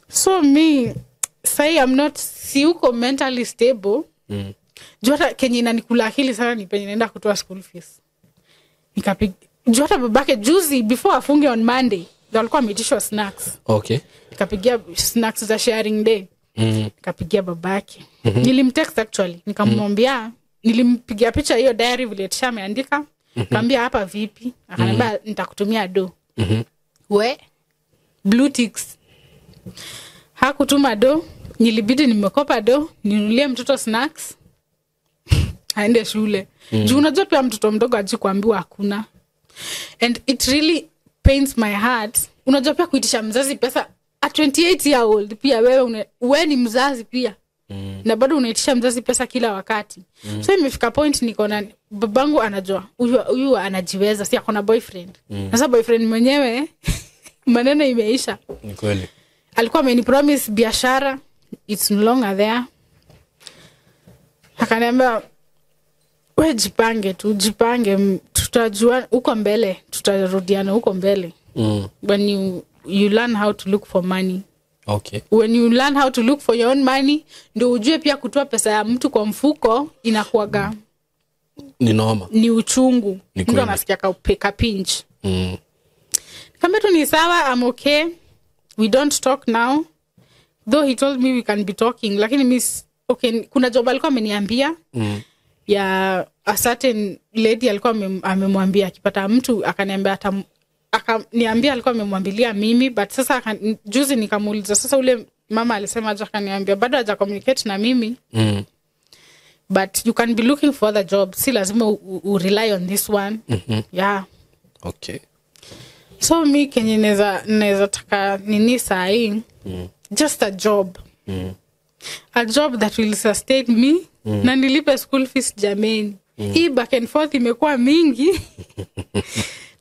So me say I'm not si uko mentally stable. Juu hata kenye inanikula akili sana ni penye naenda kutoa school fees. Nikapiga juu hata babake juzi before afunge on Monday, ndio alikuwa ameitishwa snacks. Okay. Nikapigia snacks za sharing day. Nikapigia babake. Nilimtext actually, nikamwambia, nilimpigia picha hiyo diary vile tisha ameandika. Nikamwambia hapa vipi? Akaniambia nitakutumia do. We blue ticks. Hakutuma do, nilibidi nimekopa do, ninunulie mtoto snacks. Aende shule. Juu unajua pia mtoto mdogo aje kuambiwa hakuna. And it really pains my heart. Unajua pia kuitisha mzazi pesa at 28 year old, pia wewe wewe ni mzazi pia. Na bado unaitisha mzazi pesa kila wakati. So imefika point niko na babangu anajua huyu anajiweza, si akona boyfriend. Sasa boyfriend mwenyewe maneno imeisha. Ni kweli. Alikuwa amenipromise biashara, it's no longer there. Akaniambia we jipange tu, jipange, tutajua huko mbele, tutarudiana huko mbele. When you learn how to look for money. Okay. When you learn how to look for your own money, ndio ujue pia kutoa pesa ya mtu kwa mfuko inakuwaga ni noma, ni uchungu. Mtu anasikia ka pinch. Nikamwambia tu ni sawa, I'm okay. We don't talk now. Though he told me we can be talking, lakini miss okay, kuna job alikuwa ameniambia ya a certain lady alikuwa amemwambia akipata mtu, akaniambia akaniambia alikuwa amemwambilia mimi, but sasa juzi nikamuuliza sasa ule mama alisema aje, akaniambia bado haja communicate na mimi. But you can be looking for other jobs, si lazima u rely on this one. Yeah. Okay. So mi kenye naweza taka nini saa hii, just a job. A job that will sustain me na nilipe school fees jameni. Hii back and forth imekuwa mingi.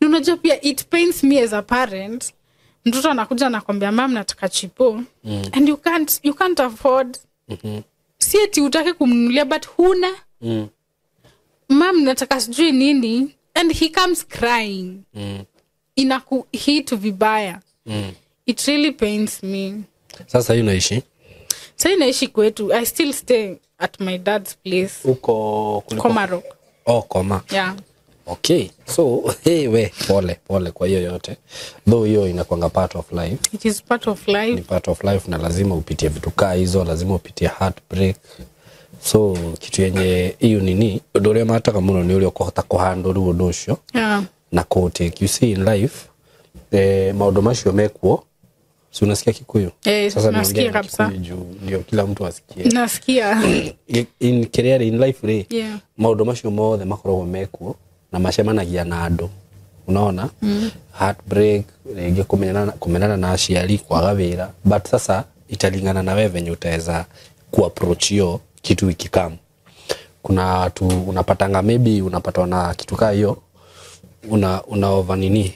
Unajua pia it pains me as a parent. Mtoto anakuja anakuambia mama nataka chipo. And you can't afford. Si eti utake kumnunulia but huna. Mom nataka sijui nini, and he comes crying. Inakuhit vibaya. It really pains me. Sasa hiyo unaishi? Sasa naishi kwetu. I still stay at my dad's place. Uko kuliko Komarok. Oh, Koma. Yeah. Okay. So, hey we, pole pole kwa hiyo yote. Though hiyo inakuanga part of life. It is part of life. Ni part of life na lazima upitie vitu kaa hizo, lazima upitie heartbreak. So, kitu yenye hiyo nini, undu uria mataga muno ni uria ukuhota kuhandle undu ucio. Yeah. Na ku take, you see in life, maundu macio mekuo. Si unasikia Kikuyu? Sasa nasikia kabisa. Ndio kila mtu asikie. Nasikia. In career, in life re. Yeah. Maundu macio mothe makoragwo mekuo na macemanagia na andu. Unaona? Heartbreak, rĩngĩ kumenana na aciari, kwaga wĩra. But sasa italingana na wewe venye utaweza kuapproach hiyo kitu ikikam. Kuna watu unapatanga maybe unapatwa na kitu kaa hiyo, una over nini?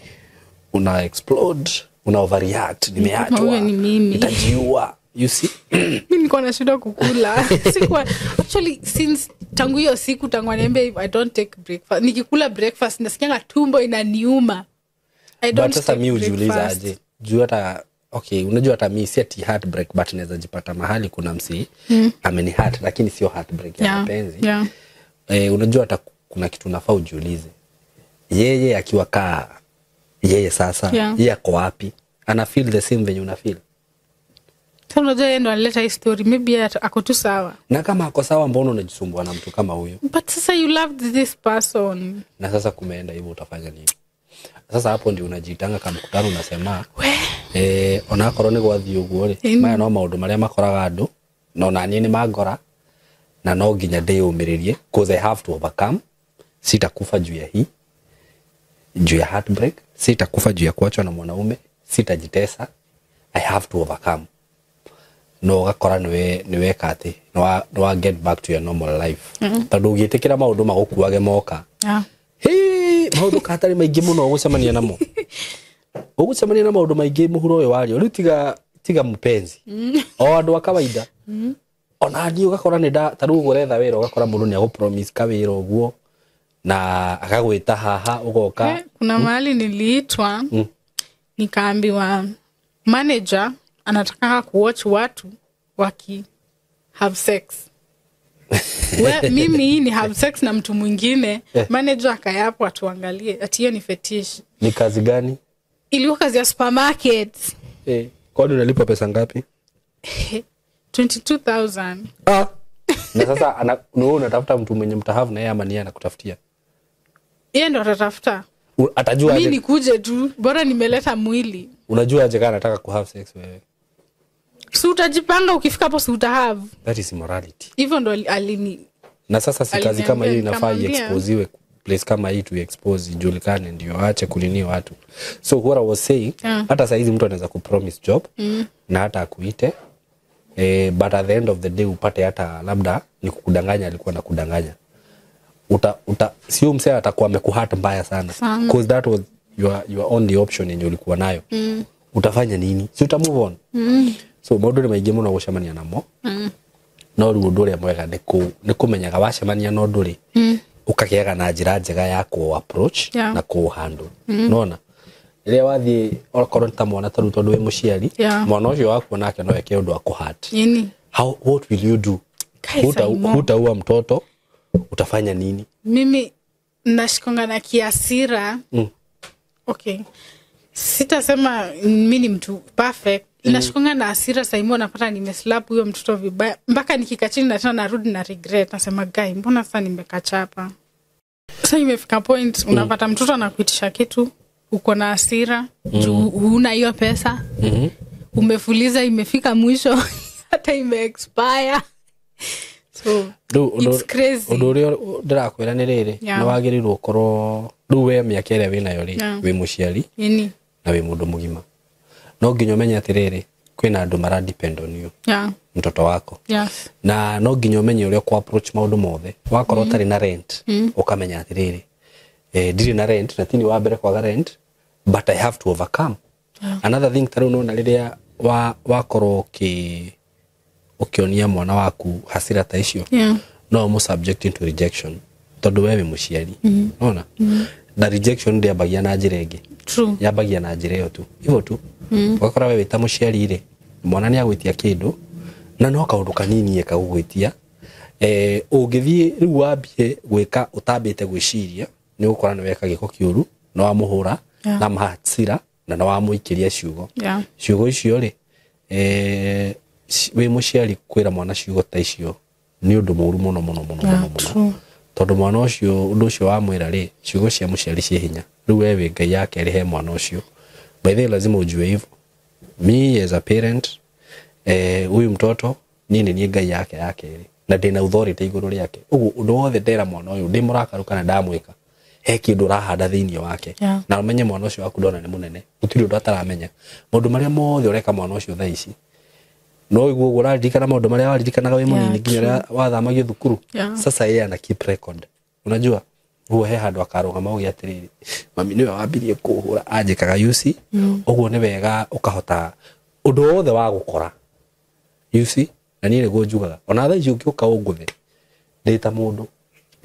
Una explode, una overreact, nimeachwa, nitajiua, you see. Mimi nilikuwa na shida kukula. Sikuwa actually since tangu hiyo siku tangu aniambia I don't take breakfast. Nikikula breakfast nasikianga tumbo inaniuma. I don't. But sasa mimi hujiuliza aje? Juu hata okay, unajua hata mimi si ati heartbreak but naweza jipata mahali kuna msi ameni heart lakini sio heartbreak ya mapenzi. Yeah. Unajua hata kuna kitu unafaa ujiulize. Yeye akiwa kaa yeye sasa, yeye ako wapi? Ana feel the same venye una feel. Sasa unajua yeye ndo alileta hii story, maybe ako tu sawa. Na kama ako sawa mbona unajisumbua na mtu kama huyo? But sasa you loved this person. Na sasa kumeenda hivyo utafanya nini? Sasa hapo ndio unajitanga kama mkutano unasema ona korwo ni gwathi uguo ri, maya no maundu maria makoraga andu no na nie ni mangora na no nginya ndiyumiririe cause I have to overcome. Sitakufa juu ya hii, juu ya heartbreak, sitakufa juu ya kuachwa na mwanaume, sitajitesa. I have to overcome. No ugakora niwe kati no get back to your normal life. Tondu ungitikira maundu magukuage moka. Hey, maundu katari maingi muno ugucemania namo. Ugucemania na maundu maingi muhuro uyu wario. Riu tiga mupenzi. O andu a kawaida. Ona ni ugakora ni nda ta riu uretha wira ugakora mundu ni agupromise ka wira uguo na akagwita haha ugoka. Kuna mahali niliitwa nikaambiwa manager anataka kuwatch watu waki have sex. We, mimi ni have sex na mtu mwingine, manager akayapo atuangalie ati hiyo ni fetish. Ni kazi gani? Ilikuwa kazi ya supermarket. Kwani unalipa pesa ngapi? 22,000. Ah. Na sasa unatafuta mtu mwenye mtahavu na yeye ama ni yeye anakutafutia? Yeye ndo atatafuta. Atajua aje? Mimi nikuje tu, bora nimeleta mwili. Unajua aje kana anataka ku have sex wewe? Si utajipanga ukifika hapo si utahave. That is immorality. Hivyo ndo alini. Na sasa si kazi kama hiyo inafaa iexposiwe, place kama hii tu expose ijulikane ndio aache kunini watu. So what I was saying, hata saa hizi mtu anaweza kupromise job na hata akuite but at the end of the day upate hata labda ni kukudanganya, alikuwa anakudanganya. Uta sio msee atakuwa amekuhurt mbaya sana. Because that was your only option yenye ulikuwa nayo. Utafanya nini? Si uta move on. So maundu ni maingi muno gucemania namo. No rĩu ũndũ ũrĩa mwega nĩ kũmenyaga wacemania na ũndũ rĩ, ũkagĩaga na njĩra njega ya kũ approach na kũ handle. Nona rĩrĩa wathiĩ okorwo nĩ ta mwana ta rĩu tondũ wĩ mũciari, mwana ũcio waku nake no eke ũndũ akũhurt. How, what will you do? Hutaua mtoto, utafanya nini? Mimi nashikonga na kiasira. Okay, sitasema mimi ni mtu perfect. Nashikonga na hasira Saimo, napata nimeslap huyo mtoto vibaya mpaka nikikaa chini na tena narudi na regret, nasema guy, mbona sasa nimekachapa? Sasa imefika point unapata mtoto anakuitisha kitu, uko na hasira, huna hiyo pesa. Umefuliza imefika mwisho hata ime expire. So it's crazy. Ũndũ ũrĩa ndĩrakwĩra nĩ rĩrĩ, nĩ wagĩrĩirwo ũkorwo rĩu we mĩaka ĩrĩa wĩnayo rĩ, wĩ mũciari na wĩ mũndũ mũgima. No nginya ũmenye atĩrĩrĩ, kwĩna andũ mara depend on you. Mtoto wako. Na no nginya ũmenye ũrĩa ũkũ approach maũndũ mothe. Wakorwo ũtarĩ na rent, ũkamenya atĩrĩrĩ, ndirĩ na rent na tini wa mbere kwaga rent, but I have to overcome. Another thing ta rĩu nona rĩrĩa wakorwo ũkĩonia mwana waku hasira ta icio, no ũmũ subject into rejection tondũ we wĩ mũciari. Nona na rejection ndĩambagia na njĩra ĩngĩ, yambagia na njĩra ĩyo tu hivyo tu. Ũgakora we wĩ ta mũciari rĩ, mwana nĩ agwĩtia kĩndũ na no kaũndũ kanini ekagũgwĩtia, ũngĩthiĩ rĩu wambie gwĩka ũtambĩte gwĩciria, nĩ ũgũkora nĩ weka gĩko kĩũru, nĩ wamũhũra na mahasira na nĩ wamũikĩria ciugo. Ciugo icio rĩ, wĩ mũciari kwĩra mwana ciugo ta icio nĩ ũndũ mũũru mũno mũno mũno mũno mũno, tondũ mwana ũcio ũndũ ũcio wamwĩra rĩ, ciugo cia mũciari ciĩ hinya. Rĩu we wĩ Ngai yake rĩ he mwana ũcio. By the way, lazima ujue hivyo. Me as a parent, huyu mtoto niĩ nĩ niĩ Ngai yake ya kerĩ na ndĩna authority igũrũ rĩake. Ũguo ũndũ wothe ndera mwana ũyũ ndĩ mũrakaru kana ndamwĩka, he kĩndũ ũrahanda thĩinĩ wake. Na ũmenye mwana ũcio waku ndona nĩ mũnene, gũtirĩ ũndũ ataramenya. Maũndũ marĩa mothe ũreka mwana ũcio thaa ici, no ũguo ũguo ũraririkana maũndũ marĩa waririkanaga wĩ mũnini nginya ũrĩa wathamagio thukuru. Sasa yeye ana keep record. Unajua huo he handũ akarũgama ũgĩ atĩrĩrĩ, mami nĩwe wambirie kũhũra anjĩkaga you see. Ũguo nĩ wega ũkahota ũndũ wothe wa gũkora, you see. Na niĩ nĩguo njugaga ona thaa ici ũngĩũka ũngũthe ndĩ ta mũndũ,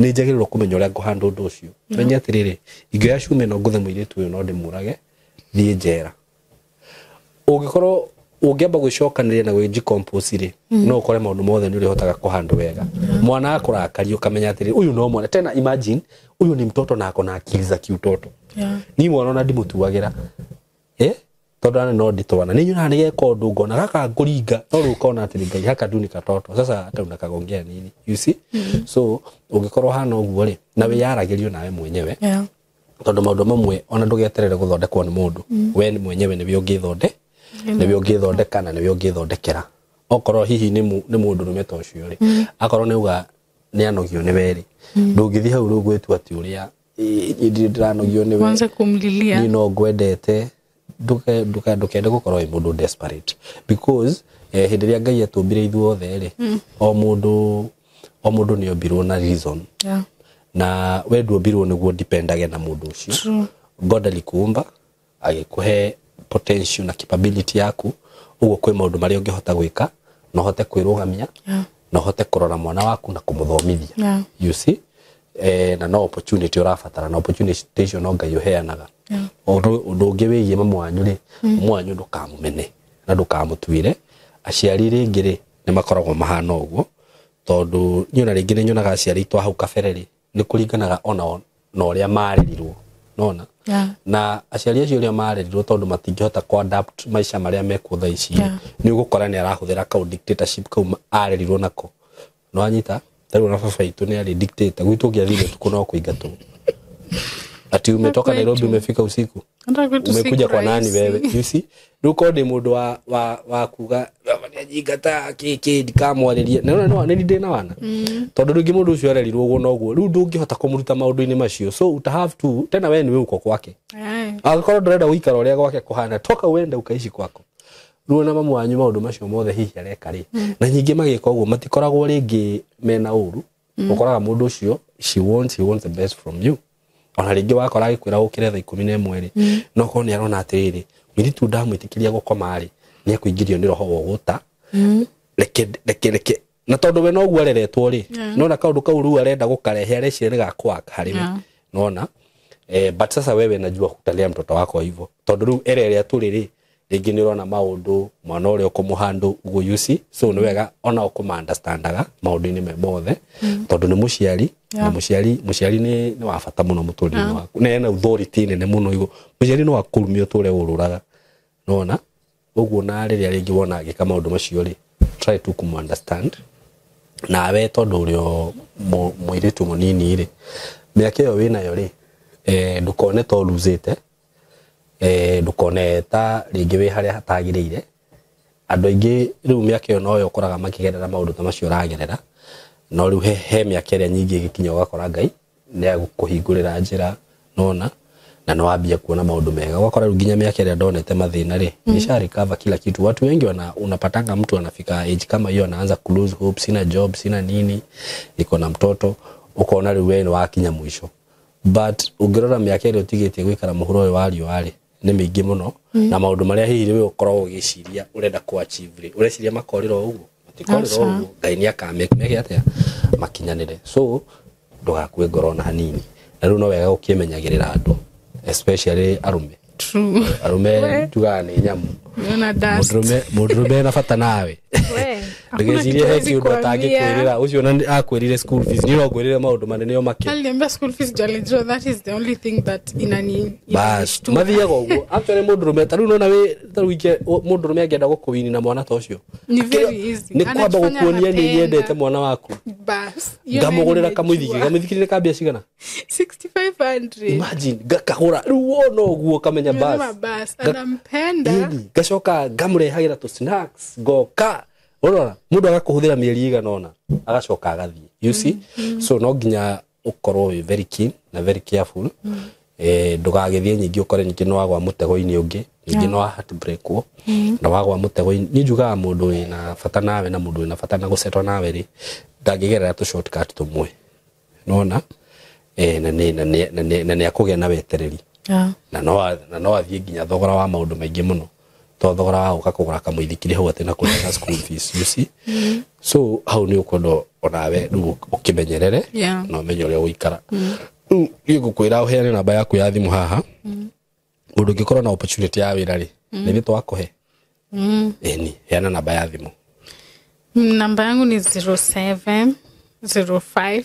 nĩ njagĩrĩirwo kũmenya ũrĩa ngũhanda ũndũ ũcio. Menye atĩrĩrĩ, ingĩoya cuma ĩno ngũthe mũirĩtu ũyũ no ndĩmũrage thiĩ njera. Ũngĩkorwo ũngĩamba gwĩcokanĩrĩria na gwĩjicompose rĩ, no ũkore maũndũ mothe nĩ ũrĩhotaga kũhandwo wega. Mwana akũrakaria ũkamenya atĩrĩrĩ, ũyũ no mwana. Tena imagine ũyũ ni mtoto na ako na akili za kiutoto. Ni mwana ona ndimũtuagĩra, tondũ ana no nditwana nĩ nyonaga nĩ geka ũndũ ngona gaka ngũringa, no rĩu ũkona atĩrĩ Ngai haka ndu nĩ katoto, sasa hata unakagongea nini, you see. So ũngĩkorwo hana ũguo rĩ, na wĩyaragĩrio nawe mwenyewe, tondũ maũndũ mamwe ona ndũgeterere gũthondekwo nĩ mũndũ, we mwenyewe nĩwe ũngĩthonde, nĩwe ũngĩthondeka na nĩwe ũngĩthondekera. Okorwo hihi nĩ mũndũ rũme ta ũcio rĩ, akorwo nĩ uga nĩ anogio nĩ we rĩ, ndũngĩthiĩ hau rĩu gwĩtua atĩ ũrĩa ndirĩ ndĩranogio nĩ we, Uanze kumlilia. Niĩ no ngwendete. Ndũkende gũkorwo wĩ mũndũ desperate, because hĩndĩ ĩrĩa Ngai atũmbire ithuothe rĩ, o mũndũ nĩ ombirwo na reason. Na we nduombirwo nĩguo dependage na mũndũ ũcio. God alikuumba agĩkũhe potential na capability yaku, ũguo kwĩ maũndũ marĩa ũngĩhota gwĩka na ũhote kwĩrũgamia, na ũhote kũrora mwana waku na kũmũthomithia, you see. Na no opportunity ũrabatara, na opportunity icio no Ngai ũheanaga. Ũndũ ũngĩ wĩgiĩ mamu wanyu rĩ, mamu wanyu ndũkamũmene na ndũkamũtuĩre. Aciari rĩngĩ rĩ nĩ makoragwo mahana ũguo, tondũ niĩ ona rĩngĩ nĩ nyonaga aciari aitũ a hau kabere rĩ, nĩ kũringanaga ona na ũrĩa marerirwo, nona na aciari acio ũrĩa marerirwo, tondũ matingĩhota kũ adapt maica marĩa mekuo thaa ici, nĩ ũgũkora nĩ arahũthĩra kau dictatorship kau arerirwo nako. Nĩ wanyita? Ta rĩu ona baba witũ nĩ arĩ dictator, gwitũ ũngĩathire ũtukũ no kũingatwo. Ati umetoka Nairobi umefika usiku, umekuja kwa nani wewe, you see. Rĩu korwo ndĩ mũndũ wa kuga baba nĩ anyingata kĩ ndikamwarĩrie, na no nĩ ndĩ na wana, tondũ rĩngĩ mũndũ ũcio arerirwo ũguo noguo, rĩu ndũngĩhota kũmũruta maũndũ-inĩ macio. So uta have to tena we nĩwe uko kwake, angĩkorwo ndũrenda gũikara ũrĩa gwake kũhana, toka uende ukaishi kwako. Rĩu ona mamu wanyu maũndũ macio mothe hihi areka rĩ, na nyingĩ magĩka ũguo matikoragwo rĩngĩ mena ũru. Ũkoraga mũndũ ũcio he wants the best from you. Ona rĩngĩ wakora agĩkwĩra ũkĩre thaa 11 rĩ, no korwo nĩ arona atĩrĩrĩ, mũirĩtu ndamwĩtĩkĩria gũkoma rĩ, nĩ ekũingĩrio nĩ roho wa ũgũta. Reke reke reke Na tondu we noguo areretwo ri, nona kaundu kau riu arenda gukarehe areciria ni gakwaka harĩ we. Nona but sasa wewe najua hutalea mtoto wako hivyo tondu riu ereria turi ri ringi ni urona maundu mwana uria ukumuhandu uguo you see. So ni wega ona ukuma understandaga maundu-ini me mothe tondu ni muciari na muciari ni wa bata muno muturire waku na ena authority nene muno igo muciari no akurumia uture ururaga nona uguo na riria ringi wona agika maundu macio ri try to kumu understand nawe tondu urio muiritu munini ri miaka iyo winayo ri ndukone to luzite ndukone ta ringi wi haria hatagiriire andu aingi riu miaka iyo noyo ukoraga makigerera maundu ta macio uragerera no riu he miaka iria nyingi igikinya ugakora Ngai ni agukuhingurira njira nona na no wambia kuona maundu mega ugakora riu nginya miaka iria ndonete mathina ri nisha recover kila kitu. Watu wengi unapatanga mtu anafika age kama hiyo anaanza ku lose hope, sina job sina nini niko na mtoto, ukona riu we ni wakinya mwisho. But ungirora miaka iria utigitie gwikara muhuro uyu wa riũa ri ni miingi muno na maundu maria hihi we ukoragwo ugiciria urenda ku achieve ri ureciria makorira uguo matikorira uguo Ngai ni akameke atia makinyanire. So ndugakue ngoro na hanini na riu no wega gukimenyagirira andu especially arume. True. Arume tugaga ni nyamu mundurume na bata nawe ndugecirie he kiundu atangikwirira ucio na akwirire school fees ni no ngwirire maundu manene o make aliniambia school fees jalijua that is the only thing that inani bas mathiaga uguo actually mundurume ta riu nona wi ta riu inge mundurume angienda gukuwini na mwana ta ucio ni very easy ni kwamba gukuonia ni nyendete mwana waku bas ngamugurira kamuithiki ni kambia cigana 6500 imagine ngakagura riu wona uguo kamenya bas anampenda ngacoka ngamurehagira tu snacks ngoka urora mundu agakuhuthira mieri igana ona agacoka agathie you see. So no nginya ukorwo wi very keen na very careful ndugagithie nyingi ukore nyingi no wagwa mutego-ini ungi nyingi no heartbreak wo na wagwa mutego-ini ni njugaga mundu wina bata nawe na mundu wina bata na gusetwa nawe ri ndangigerera tu shortcut tumwe nona na ni akugia na wetereri na no athie nginya thogora wa maundu maingi muno to thogora wa guka kugura kamuithikiri hau ati na kuriha school fees you see. So hau ni ukondo onawe riu ukimenyerere na umenye uria uikara riu ni ngukwira uheane namba yaku ya thimu haha undu ungikorwo na opportunity ya wira ri ni twakuhe eni heana namba ya thimu. Namba yangu ni 07 05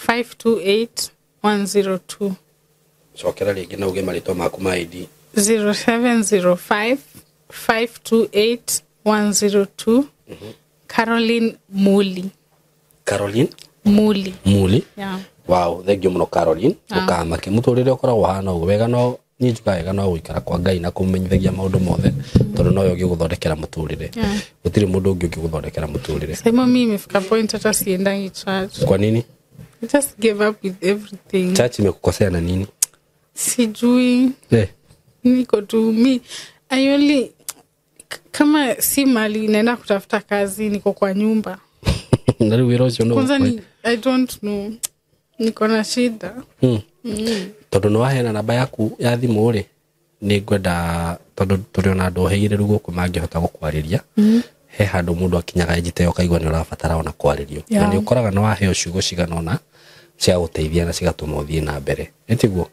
528 102. Cokera ringi na uge maritwa maku ma ID. 0705 528 102. Caroline Muli. Caroline Muli. Muli. Yeah. Wow, thank you muno Caroline. Ukamake muturire ukoragwo hana uguo wega no ni njugaga wega no guikara kwa Ngai na kumumenyithagia maundu mothe tondu nowe ũngĩgũthondekera muturire. Gutiri mundu ungi ũngĩgũthondekera muturire. Sasa mimi imefika point hata siendangi church. Kwa nini? I just gave up with everything. Church imekukosea na nini? Sijui. Niko tu mi I only kama si mali naenda kutafuta kazi niko kwa nyumba. Na rĩu wĩra ũcio no kwanza ni I don't know. Niko na shida. Tondu no waheana namba yaku ya thimu ri ni ngwenda tondu turi ona andu ohĩgĩrĩru gũkũ mangĩhota gũkwarĩria he handũ mũndũ akinyaga ejite ũkaigua nĩ ũrabatara ona kwarĩrio na nĩ ũkoraga nĩ waheo ciugo cigana ũna cia gũteithia na cigatũma ũthiĩ na mbere ĩtiguo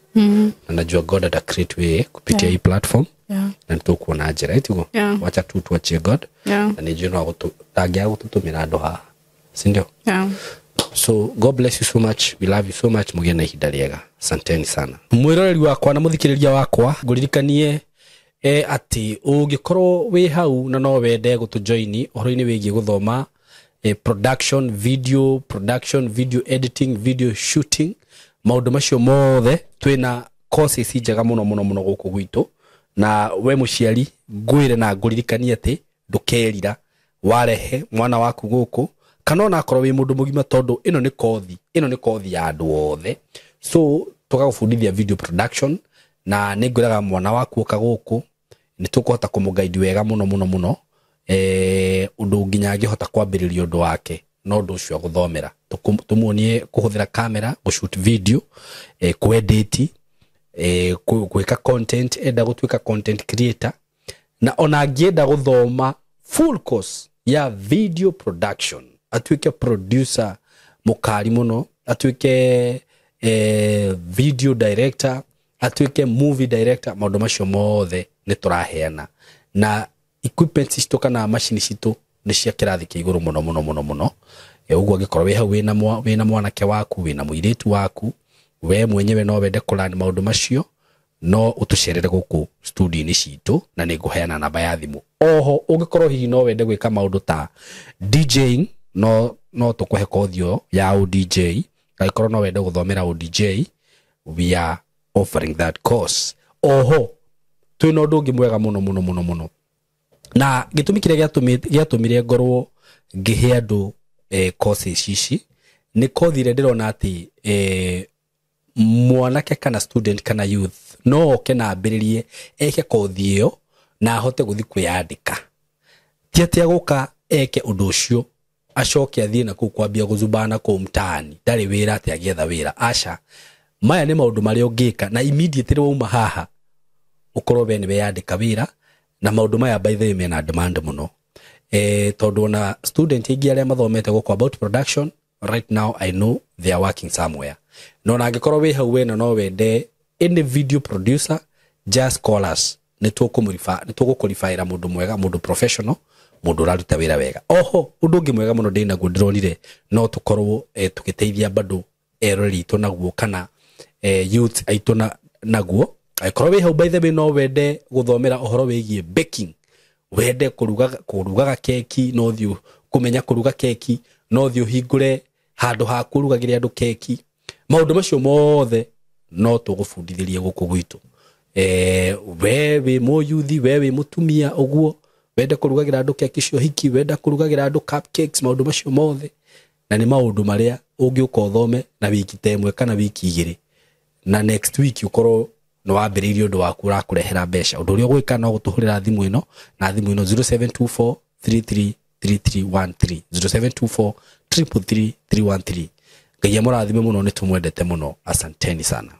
na najua God ata create way kupitia hii platform na nĩtũkuona njĩra ĩtiguo wacha tu tuachie God na nĩ njũĩ no ndangĩaga gũtũtũmĩra andũ haha si ndio? So God bless you so much, we love you so much, mugie na ihinda rĩega, asanteni sana. Mwĩroreri wakwa na mũthikĩrĩria wakwa ngũririkanie atĩ ũngĩkorwo wĩ hau na no wende gũtũjoini ũhoro-inĩ wĩgiĩ gũthoma production video editing, video shooting, maũndũ macio mothe twĩna courses njega mũno mũno mũno gũkũ gwitũ na we mũciari ngwĩre na ngũririkanie atĩ ndũkerira warehe mwana waku gũkũ kana ona akorwo wĩ mũndũ mũgima tondu ĩno nĩ kothi ya andũ othe. So tũgagũbundithia video production na nĩ ngwĩraga mwana waku oka gũkũ nĩ tũkũhota kũmũguide wega mũno mũno mũno ũndũ nginya angĩhota kwambĩrĩria ũndũ wake no ũndũ ũcio agũthomera tũmuonie kũhũthĩra kamera gũshoot video kwedit gwĩka content enda gũtuĩka content creator na ona angĩenda gũthoma full course ya video production atuĩke producer mũkari mũno, atuĩke video director, atuĩke movie director. Maũndũ macio mothe nĩ tũraheana, na equipment citũ kana macini citũ nĩ cia kĩrathi kĩa igũrũ mũno mũno mũno mũno. Ũguo angĩkorwo wĩ hau wĩna mwanake waku, wĩna mũirĩtu waku, we mwenyewe no wende kũlearn maũndũ macio, no ũtũcerere gũkũ studio-inĩ citũ, na nĩ ngũheana namba ya thimũ. Oho ũngĩkorwo hihi no wende gwĩka maũndũ ta DJing, no tũkũhe kothi ĩyo ya ũDJ. Angĩkorwo no wende gũthomera ũDJ, we are offering that course. Oho twĩna ũndũ ũngĩ mwega mũno mũno mũno mũno, na gĩtũmi kĩrĩa gĩatũmire ngorwo ngĩhe andũ courses ici nĩ kothi ĩrĩa ndĩrona atĩ mwanake kana student kana youth no oke na ambĩrĩrie eke kothi ĩyo na ahote gũthiĩ kwĩyandĩka. Ti atĩ agũka eke ũndũ ũcio acoke athiĩ na kũu kwambia gũzubana kũu mtaani, ndarĩ wĩra, atĩ agĩetha wĩra. Aca, maya nĩ maũndũ marĩa ũngĩka na immediately wauma haha ũkorwo we nĩ weyandĩka wĩra. Na maũndũ maya, by the way, mena demand mũno, tondũ ona student aingĩ arĩa mathomete gũkũ about production, right now I know they are working somewhere. No na angĩkorwo wĩ hau wena no wende any video producer, just call us, nĩ tũgũkũribaĩra mũndũ mwega, mũndũ professional, mũndũ ũraruta wĩra wega. Oho ũndũ ũngĩ mwega mũno ndĩ naguo ndĩronire no tũkorwo tũgĩteithia bado eroreri aitũ naguo kana youth aitũ naguo, angĩkorwo wĩ hau, by the way, no wende gũthomera ũhoro wĩgiĩ baking, wende kũrugaga keki, no thiĩ kũmenya kũruga keki, no thiĩ ũhingũre handũ ha kũrugagĩra andũ keki, maũndũ macio mothe no tũgũbundithĩrie gũkũ gwitũ. We wĩ mũyuthi, we wĩ mũtumia ũguo wende kũrugagĩra andũ keki cia ũhiki, wenda kũrugagĩra andũ cupcakes, maũndũ macio mothe na nĩ maũndũ marĩa ũngĩũka ũthome na wiki ta ĩmwe kana wiki 2, na next week ũkorwo nĩ wambĩrĩirie ũndũ waku ũrakũrehera mbeca. Ũndũ ũrĩa ũgwĩka no gũtũhũrĩra thimũ ĩno, na thimũ ĩno 0724 333313, 0724 333 313. Ngai amũrathime mũno, nĩ tũmwendete mũno, asanteni sana.